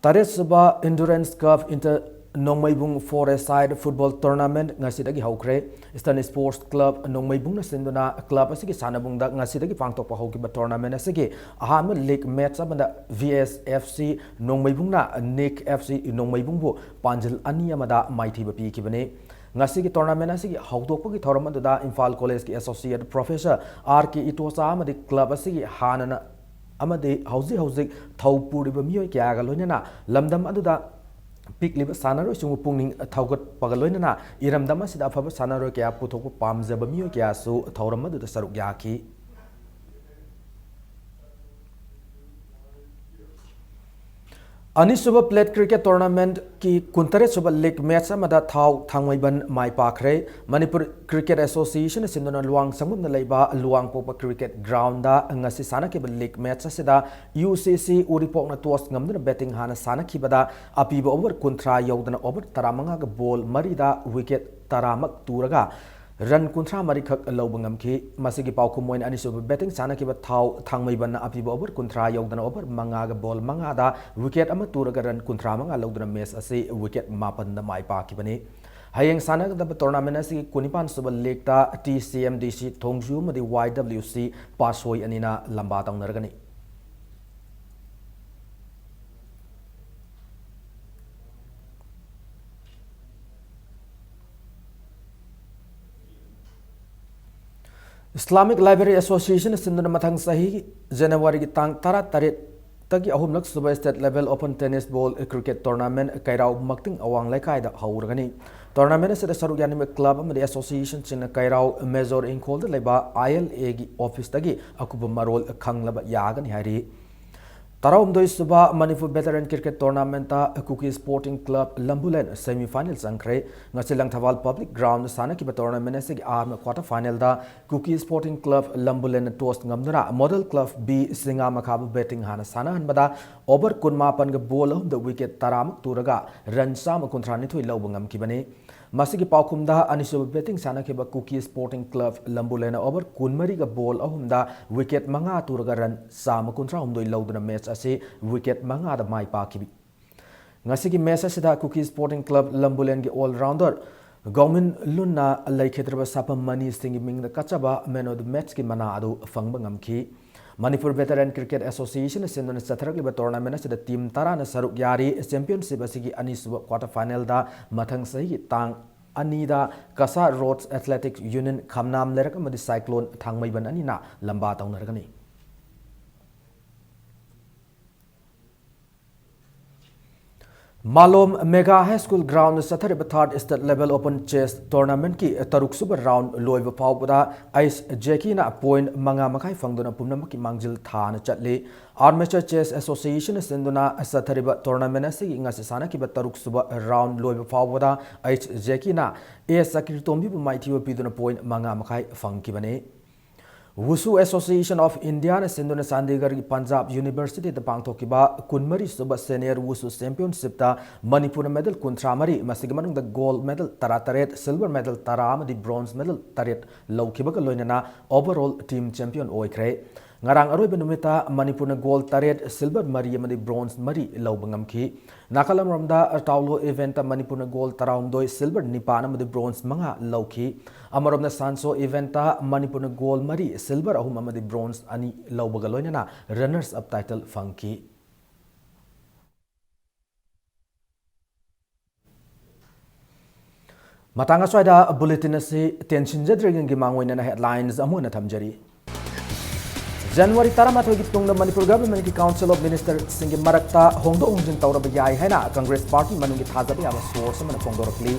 ꯇꯔꯦꯠꯁꯨꯕ Endurance Cup Inter ꯅꯣꯡꯃꯩꯕꯨꯡ Four-a-side football tournament ꯉꯁꯤꯗꯒꯤ ꯍꯧꯈ꯭ꯔꯦ꯫ Eastern Sports Club ꯅꯣꯡꯃꯩꯕꯨꯡꯅ ꯁꯤꯟꯗꯨꯅ club ꯑꯁꯤꯒꯤ ꯁꯥꯟꯅꯕꯨꯡꯗ ꯉꯁꯤꯗꯒꯤ ꯄꯥꯡꯊꯣꯛꯄ ꯍꯧꯈꯤꯕ tournament ꯑꯁꯤꯒꯤ ꯑꯍꯥꯟꯕ league match ꯑꯃꯗ V S F C ꯅꯣꯡꯃꯩꯕꯨꯡꯅ Nik F C ꯅꯣꯡꯃꯩꯕꯨꯡꯕꯨ ꯄꯥꯟꯖꯤꯜ ꯑꯅꯤ ꯑꯃꯗ ꯃꯥꯏꯊꯤꯕ ꯄꯤꯈꯤꯕꯅꯤ꯫ ꯉꯁꯤꯒꯤ tournament ꯑꯁꯤꯒꯤ ꯍꯧꯗꯣꯛꯄꯒꯤ ꯊꯧꯔꯝ ꯑꯗꯨꯗ ꯏꯝꯐꯥꯜ College ꯀꯤ Associate Professor R K ꯏꯇꯣꯆꯥ ꯑꯃꯗꯤ club ꯑꯁꯤꯒꯤ ꯍꯥꯟꯅꯅ ꯑꯃꯗꯤ ꯍꯧꯖꯤꯛ ꯍꯧꯖꯤꯛ ꯊꯧ ꯄꯨꯔꯤꯕ ꯃꯤꯑꯣꯏ ꯀꯌꯥꯒ ꯂꯣꯏꯅꯅ ꯂꯝꯗꯝ ꯑꯗꯨꯗ ꯄꯤꯛꯂꯤꯕ ꯁꯥꯟꯅꯔꯣꯏꯁꯤꯡꯕꯨ ꯄꯨꯛꯅꯤꯡ ꯊꯧꯒꯠꯄꯒ ꯂꯣꯏꯅꯅ ꯏꯔꯝꯗꯝ ꯑꯁꯤꯗ ꯑꯐꯕ ꯁꯥꯟꯅꯔꯣꯏ ꯀꯌꯥ ꯄꯨꯊꯣꯛꯄ ꯄꯥꯝꯖꯕ ꯃꯤꯑꯣꯏ ꯀꯌꯥꯁꯨ ꯊꯧꯔꯝ ꯑꯗꯨꯗ ꯁꯔꯨꯛ ꯌꯥꯈꯤ꯫ ꯑꯅꯤꯁꯨꯕ plate cricket tournament ꯀꯤ ꯀꯨꯟꯇꯔꯦꯠ ꯁꯨꯕ league match ꯑꯃꯗ ꯊꯥꯎ ꯊꯥꯡꯃꯩꯕꯟ ꯃꯥꯏ ꯄꯥꯛꯈ꯭ꯔꯦ꯫ ꯃꯅꯤꯄꯨꯔ Cricket Association ꯁꯤꯟꯗꯨꯅ ꯂꯨꯋꯥꯡꯁꯪꯕꯝꯗ ꯂꯩꯕ ꯂꯨꯋꯥꯡꯄꯣꯛꯄ cricket ground ꯗ ꯉꯁꯤ ꯁꯥꯟꯅꯈꯤꯕ league match ꯑꯁꯤꯗ U C C ꯎꯔꯤꯄꯣꯛꯅ toss ꯉꯝꯗꯨꯅ batting ꯍꯥꯟꯅ ꯁꯥꯟꯅꯈꯤꯕꯗ ꯑꯄꯤꯕ over ꯀꯨꯟꯊ꯭ꯔꯥ ꯌꯧꯗꯅ over ꯇꯔꯥꯃꯉꯥꯒ ball ꯃꯔꯤꯗ wicket ꯇꯔꯥꯃꯛ ꯇꯨꯔꯒ run ꯀꯨꯟꯊ꯭ꯔꯥ ꯃꯔꯤꯈꯛ ꯂꯧꯕ ꯉꯝꯈꯤ꯫ ꯃꯁꯤꯒꯤ ꯄꯥꯎꯈꯨꯝ ꯑꯣꯏꯅ ꯑꯅꯤꯁꯨꯕ batting ꯁꯥꯟꯅꯈꯤꯕ ꯊꯥꯎ ꯊꯥꯡꯃꯩꯕꯟꯅ ꯑꯄꯤꯕ over ꯀꯨꯟꯊ꯭ꯔꯥ ꯌꯧꯗꯅ over ꯃꯉꯥꯒ ball ꯃꯉꯥꯗ wicket ꯑꯃ ꯇꯨꯔꯒ run ꯀꯨꯟꯊ꯭ꯔꯥ ꯃꯉꯥ ꯂꯧꯗꯨꯅ match ꯑꯁꯤ wicket ꯃꯥꯄꯟꯗ ꯃꯥꯏ ꯄꯥꯛꯈꯤꯕꯅꯤ꯫ ꯍꯌꯦꯡ ꯁꯥꯟꯅꯒꯗꯕ tournament ꯑꯁꯤꯒꯤ ꯀꯨꯟꯅꯤꯄꯥꯟ ꯁꯨꯕ league ꯇ T C M D C ꯊꯣꯡꯖꯨ ꯑꯃꯗꯤ Y W C ꯄꯥꯠꯁꯣꯏ ꯑꯅꯤꯅ ꯂꯝꯕꯥ ꯇꯧꯅꯔꯒꯅꯤ꯫ Islamic Library Association ꯁꯤꯟꯗꯨꯅ ꯃꯊꯪ ꯆꯍꯤ January ꯒꯤ ꯇꯥꯡ ꯇꯔꯥ ꯇꯔꯦꯠ ꯇꯒꯤ ꯑꯍꯨꯝꯂꯛ ꯁꯨꯕ state level open tennis ball cricket tournament ꯀꯩꯔꯥꯎ ꯃꯛꯇꯤꯡ ꯑꯋꯥꯡ ꯂꯩꯀꯥꯏꯗ ꯍꯧꯔꯒꯅꯤ꯫ Tournament ꯑꯁꯤꯗ ꯁꯔꯨꯛ ꯌꯥꯅꯤꯡꯕ club ꯑꯃꯗꯤ association ꯁꯤꯡꯅ ꯀꯩꯔꯥꯎ Major ꯏꯪꯈꯣꯜꯗ ꯂꯩꯕ I L A ꯒꯤ office ꯇꯒꯤ ꯑꯀꯨꯞꯄ ꯃꯔꯣꯜ ꯈꯪꯂꯕ ꯌꯥꯒꯅꯤ ꯍꯥꯏꯔꯤ꯫ ꯇꯔꯥꯍꯨꯝꯗꯣꯏ ꯁꯨꯕ ꯃꯅꯤꯄꯨꯔ ꯚꯦꯇꯔꯟ ꯀ꯭ꯔꯤꯀꯦꯠ ꯇꯣꯔꯅꯥꯃꯦꯟꯠꯇ Kuki sporting club Lamboolane semifinal ꯆꯪꯈ꯭ꯔꯦ꯫ ꯉꯁꯤ ꯂꯪꯊꯕꯥꯜ ꯄꯕ꯭ꯂꯤꯛ ꯒ꯭ꯔꯥꯎꯟꯗ ꯁꯥꯟꯅꯈꯤꯕ ꯇꯣꯔꯅꯥꯃꯦꯟꯠ ꯑꯁꯤꯒꯤ ꯑꯍꯥꯟꯕ ꯀ꯭ꯋꯥꯇꯔ ꯐꯥꯏꯅꯦꯜꯗ ꯀꯨꯀꯤ ꯁ꯭ꯄꯣꯔꯇꯤꯡ ꯀ꯭ꯂꯕ ꯂꯝꯕꯨꯂꯦꯟꯅ ꯇꯣꯁ ꯉꯝꯗꯨꯅ ꯃꯣꯗꯦꯜ ꯀ꯭ꯂꯕ ꯕꯤ ꯁꯤꯡꯉꯥꯃꯈꯥꯕꯨ ꯕꯦꯇꯤꯡ ꯍꯥꯟꯅ ꯁꯥꯟꯅꯍꯟꯕꯗ ꯑꯣꯚꯔ ꯀꯨꯟꯃꯥꯄꯟꯒ ꯕꯣꯜ ꯑꯍꯨꯝꯗ ꯋꯤꯀꯦꯠ ꯇꯔꯥꯃꯨꯛ ꯇꯨꯔꯒ ꯔꯟ ꯆꯥꯝꯃ ꯀꯨꯟꯊ꯭ꯔꯥ ꯅꯤꯊꯣꯏ ꯂꯧꯕ ꯉꯝꯈꯤꯕꯅꯤ꯫ ꯃꯁꯤꯒꯤ ꯄꯥꯎꯈꯨꯝꯗ ꯑꯅꯤꯁꯨꯕ ꯕꯦꯇꯤꯡ ꯁꯥꯟꯅꯈꯤꯕ ꯀꯨꯀꯤ ꯁ꯭ꯄꯣꯔꯇꯤꯡ ꯀ꯭ꯂꯕ ꯂꯝꯕꯨꯂꯦꯟꯅ ꯑꯣꯚꯔ ꯀꯨꯟꯃꯔꯤꯒ ꯕꯣꯜ ꯑꯍꯨꯝꯗ ꯋꯤꯀꯦꯠ ꯃꯉꯥ ꯇꯨꯔꯒ ꯔꯟ ꯆꯥꯝꯃ ꯀꯨꯟꯊ꯭ꯔꯥ ꯍꯨꯝꯗꯣꯏ ꯂꯧꯗꯨꯅ ꯃꯦꯆ ꯑꯁꯤ ꯋꯤꯀꯦꯠ ꯃꯉꯥꯗ ꯃꯥꯏ ꯄꯥꯛꯈꯤꯕꯤ꯫ ꯉꯁꯤꯒꯤ ꯃꯦꯆ ꯑꯁꯤꯗ ꯀꯨꯀꯤ ꯁ꯭ꯄꯣꯔꯇꯤꯡ ꯀ꯭ꯂꯕ ꯂꯝꯕꯨꯂꯦꯟꯒꯤ ꯑꯣꯜ ꯔꯥꯎꯟꯗꯔ ꯒꯧꯃꯤꯟ ꯂꯨꯟꯅ ꯂꯩꯈꯤꯗ꯭ꯔꯕ ꯁꯥꯐꯝ ꯃꯅꯤ ꯁꯤꯡꯒꯤ ꯃꯤꯡꯗ ꯀꯠꯆꯕ ꯃꯦꯟ ꯑꯣꯐ ꯗ ꯃꯦꯆꯀꯤ ꯃꯅꯥ ꯑꯗꯨ ꯐꯪꯕ ꯉꯝꯈꯤ꯫ ꯃꯅꯤꯄꯨꯔ ꯚꯦꯇꯔꯟ ꯀ꯭ꯔꯤꯀꯦꯠ ꯑꯦꯁꯣꯁꯤꯌꯦꯁꯟꯅ ꯁꯤꯟꯗꯨꯅ ꯆꯠꯊꯔꯛꯂꯤꯕ ꯇꯣꯔꯅꯥꯃꯦꯟꯠ ꯑꯁꯤꯗ ꯇꯤꯝ ꯇꯔꯥꯅ ꯁꯔꯨꯛ ꯌꯥꯔꯤ꯫ ꯆꯦꯝꯄꯤꯌꯟꯁꯤꯞ ꯑꯁꯤꯒꯤ ꯑꯅꯤꯁꯨꯕ ꯀ꯭ꯋꯥꯇꯔ ꯐꯥꯏꯅꯦꯜꯗ ꯃꯊꯪ ꯆꯍꯤꯒꯤ ꯇꯥꯡ ꯑꯅꯤꯗ ꯀꯁꯥ ꯔꯣꯗꯁ ꯑꯦꯊꯂꯦꯇꯤꯛꯁ ꯌꯨꯅꯤꯌꯟ ꯈꯝꯅꯥꯝ ꯂꯩꯔꯛ ꯑꯃꯗꯤ ꯁꯥꯏꯀ꯭ꯂꯣꯟ ꯊꯥꯡꯃꯩꯕꯟ ꯑꯅꯤꯅ ꯂꯝꯕꯥ ꯇꯧꯅꯔꯒꯅꯤ꯫ ꯃꯥꯂꯣꯝ ꯃꯦꯒꯥ ꯍꯥꯏ ꯁ꯭ꯀꯨꯜ ꯒ꯭ꯔꯥꯎꯟꯗ ꯆꯠꯊꯔꯤꯕ ꯊꯥꯔꯠ ꯁ꯭ꯇꯦꯠ ꯂꯦꯚꯦꯜ ꯑꯣꯄꯟ ꯆꯦꯁ ꯇꯣꯔꯅꯥꯃꯦꯟꯠꯀꯤ ꯇꯔꯨꯛ ꯁꯨꯕ ꯔꯥꯎꯟ ꯂꯣꯏꯕ ꯐꯥꯎꯕꯗ ꯑꯩꯆ ꯖꯦꯀꯤꯅ ꯄꯣꯏꯟꯠ ꯃꯉꯥ ꯃꯈꯥꯏ ꯐꯪꯗꯨꯅ ꯄꯨꯝꯅꯃꯛꯀꯤ ꯃꯥꯡꯖꯤꯜ ꯊꯥꯅ ꯆꯠꯂꯤ꯫ ꯑꯥꯔꯃꯦꯆꯔ ꯆꯦꯁ ꯑꯦꯁꯣꯁꯤꯌꯦꯁꯟꯅ ꯁꯤꯟꯗꯨꯅ ꯆꯠꯊꯔꯤꯕ ꯇꯣꯔꯅꯥꯃꯦꯟꯠ ꯑꯁꯤꯒꯤ ꯉꯁꯤ ꯁꯥꯟꯅꯈꯤꯕ ꯇꯔꯨꯛ ꯁꯨꯕ ꯔꯥꯎꯟ ꯂꯣꯏꯕ ꯐꯥꯎꯕꯗ ꯑꯩꯆ ꯖꯦꯀꯤꯅ ꯑꯦ ꯆꯀ꯭ꯔꯤꯇꯣꯝꯕꯤꯕꯨ ꯃꯥꯏꯊꯤꯕ ꯄꯤꯗꯨꯅ ꯄꯣꯏꯟꯠ ꯃꯉꯥ ꯃꯈꯥꯏ ꯐꯪꯈꯤꯕꯅꯤ꯫ ꯋꯨꯁꯨ ꯑꯦꯁꯣꯁꯤꯌꯦꯁꯟ ꯑꯣꯐ ꯏꯟꯗꯤꯌꯥꯅ ꯁꯤꯟꯗꯨꯅ ꯆꯥꯟꯗꯤꯒꯔꯒꯤ ꯄꯟꯖꯥꯕ ꯌꯨꯅꯤꯚꯔꯁꯤꯇꯤꯗ ꯄꯥꯡꯊꯣꯛꯈꯤꯕ ꯀꯨꯟꯃꯔꯤ ꯁꯨꯕ ꯁꯦꯅꯤꯌꯔ ꯋꯨꯁꯨ ꯆꯦꯝꯄꯤꯌꯟꯁꯤꯞꯇ ꯃꯅꯤꯄꯨꯔꯅ ꯃꯦꯗꯜ ꯀꯨꯟꯊ꯭ꯔꯥ ꯃꯔꯤ, ꯃꯁꯤꯒꯤ ꯃꯅꯨꯡꯗ ꯒꯣꯜꯗ ꯃꯦꯗꯜ ꯇꯔꯥꯇꯔꯦꯠ, ꯁꯤꯜꯚꯔ ꯃꯦꯗꯜ ꯇꯔꯥ ꯑꯃꯗꯤ ꯕ꯭ꯔꯣꯟꯖ ꯃꯦꯗꯜ ꯇꯔꯦꯠ ꯂꯧꯈꯤꯕꯒ ꯂꯣꯏꯅꯅ ꯑꯣꯚꯔꯑꯣꯜ ꯇꯤꯝ ꯆꯦꯝꯄꯤꯌꯟ ꯑꯣꯏꯈ꯭ꯔꯦ꯫ ꯉꯔꯥꯡ ꯑꯔꯣꯏꯕ ꯅꯨꯃꯤꯠꯇ ꯃꯅꯤꯄꯨꯔꯅ ꯒꯣꯜꯗ ꯇꯔꯦꯠ, ꯁꯤꯜꯚꯔ ꯃꯔꯤ ꯑꯃꯗꯤ ꯕ꯭ꯔꯣꯟꯖ ꯃꯔꯤ ꯂꯧꯕ ꯉꯝꯈꯤ꯫ ꯅꯥꯀꯜ ꯑꯃꯔꯣꯝꯗ ꯇꯥꯎꯂꯣ ꯏꯚꯦꯟꯠꯇ ꯃꯅꯤꯄꯨꯔꯅ ꯒꯣꯜꯗ ꯇꯔꯥꯍꯨꯝꯗꯣꯏ, ꯁꯤꯜꯚꯔ ꯅꯤꯄꯥꯟ ꯑꯃꯗꯤ ꯕ꯭ꯔꯣꯟꯖ ꯃꯉꯥ ꯂꯧꯈꯤ꯫ ꯑꯃꯔꯣꯝꯗ ꯁꯥꯟꯁꯣ ꯏꯚꯦꯟꯠꯇ ꯃꯅꯤꯄꯨꯔꯅ ꯒꯣꯜꯗ ꯃꯔꯤ, ꯁꯤꯜꯚꯔ ꯑꯍꯨꯝ ꯑꯃꯗꯤ ꯕ꯭ꯔꯣꯟꯖ ꯑꯅꯤ ꯂꯧꯕꯒ ꯂꯣꯏꯅꯅ ꯔꯟꯅꯔꯁ ꯑꯞ ꯇꯥꯏꯇꯜ ꯐꯪꯈꯤ꯫ ꯃꯇꯥꯡ ꯑꯁ꯭ꯋꯥꯏꯗ ꯕꯨꯂꯦꯇꯤꯟ ꯑꯁꯤ ꯇꯦꯟꯁꯤꯟꯖꯗ꯭ꯔꯤꯉꯩꯒꯤ ꯃꯥꯡꯑꯣꯏꯅꯅ ꯍꯦꯗꯂꯥꯏꯟꯁ ꯑꯃꯨꯛ ꯍꯟꯅ ꯊꯝꯖꯔꯤ꯫ ꯖꯅꯋꯥꯔꯤ ꯇꯔꯥꯃꯥꯊꯣꯏꯒꯤ ꯇꯨꯡꯗ ꯃꯅꯤꯄꯨꯔ ꯒꯚꯔꯟꯃꯦꯟꯠꯀꯤ ꯀꯥꯎꯟꯁꯤꯜ ꯑꯣꯐ ꯃꯤꯅꯤꯁꯇꯔꯁꯤꯡꯒꯤ ꯃꯔꯛꯇ ꯍꯣꯡꯗꯣꯛ ꯍꯣꯡꯖꯤꯟ ꯇꯧꯔꯕ ꯌꯥꯏ ꯍꯥꯏꯅ ꯀꯪꯒ꯭ꯔꯦꯁ ꯄꯥꯔꯇꯤ ꯃꯅꯨꯡꯒꯤ ꯊꯥꯖꯕ ꯌꯥꯕ ꯁꯣꯔꯁ ꯑꯃꯅ ꯐꯣꯡꯗꯣꯔꯛꯂꯤ꯫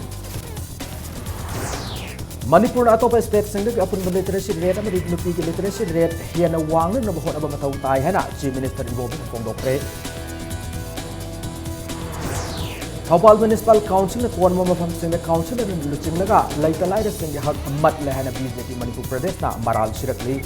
ꯃꯅꯤꯄꯨꯔꯅ ꯑꯇꯣꯞꯄ ꯁ꯭ꯇꯦꯠꯁꯤꯡꯗꯒꯤ ꯑꯄꯨꯟꯕ ꯂꯤꯇꯔꯦꯁꯤ ꯔꯦꯠ ꯑꯃꯗꯤ ꯅꯨꯄꯤꯒꯤ ꯂꯤꯇꯔꯦꯁꯤ ꯔꯦꯠ ꯍꯦꯟꯅ ꯋꯥꯡꯅꯅꯕ ꯍꯣꯠꯅꯕ ꯃꯊꯧ ꯇꯥꯏ ꯍꯥꯏꯅ ꯆꯤꯐ ꯃꯤꯅꯤꯁꯇꯔ ꯏꯕꯣꯕꯤꯅ ꯐꯣꯡꯗꯣꯛꯈ꯭ꯔꯦ꯫ ꯊꯧꯕꯥꯜ ꯃ꯭ꯌꯨꯅꯤꯁꯤꯄꯥꯜ ꯀꯥꯎꯟꯁꯤꯜꯅ ꯀꯣꯟꯕ ꯃꯐꯝꯁꯤꯡꯗ ꯀꯥꯎꯟꯁꯤꯜꯅ ꯂꯨꯆꯤꯡꯂꯒ ꯂꯩꯇ ꯂꯥꯏꯔꯁꯤꯡꯒꯤ ꯍꯛ ꯃꯠꯂꯦ ꯍꯥꯏꯅ ꯕꯤ ꯖꯦ ꯄꯤ ꯃꯅꯤꯄꯨꯔ ꯄ꯭ꯔꯗꯦꯁꯅ ꯃꯔꯥꯜ ꯁꯤꯔꯛꯂꯤ꯫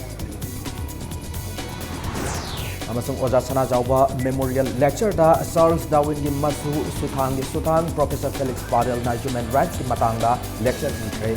ꯑꯃꯁꯨꯡ ꯑꯣꯖꯥ ꯁꯅꯥꯖꯥꯎꯕ ꯃꯦꯃꯣꯔꯤꯌꯦꯜ ꯂꯦꯛꯆꯔꯗ ꯆꯥꯔꯜꯁ ꯗꯥꯔꯋꯤꯟꯒꯤ ꯃꯁꯨ ꯁꯨꯊꯥꯡꯒꯤ ꯁꯨꯊꯥꯡ ꯄ꯭ꯔꯣꯐꯦꯁꯔ ꯐꯦꯂꯤꯛꯁ ꯄꯥꯔꯦꯜꯅ ꯍ꯭ꯌꯨꯃꯦꯟ ꯔꯥꯏꯠꯁꯀꯤ ꯃꯇꯥꯡꯗ ꯂꯦꯛꯆꯔ ꯄꯤꯈ꯭ꯔꯦ꯫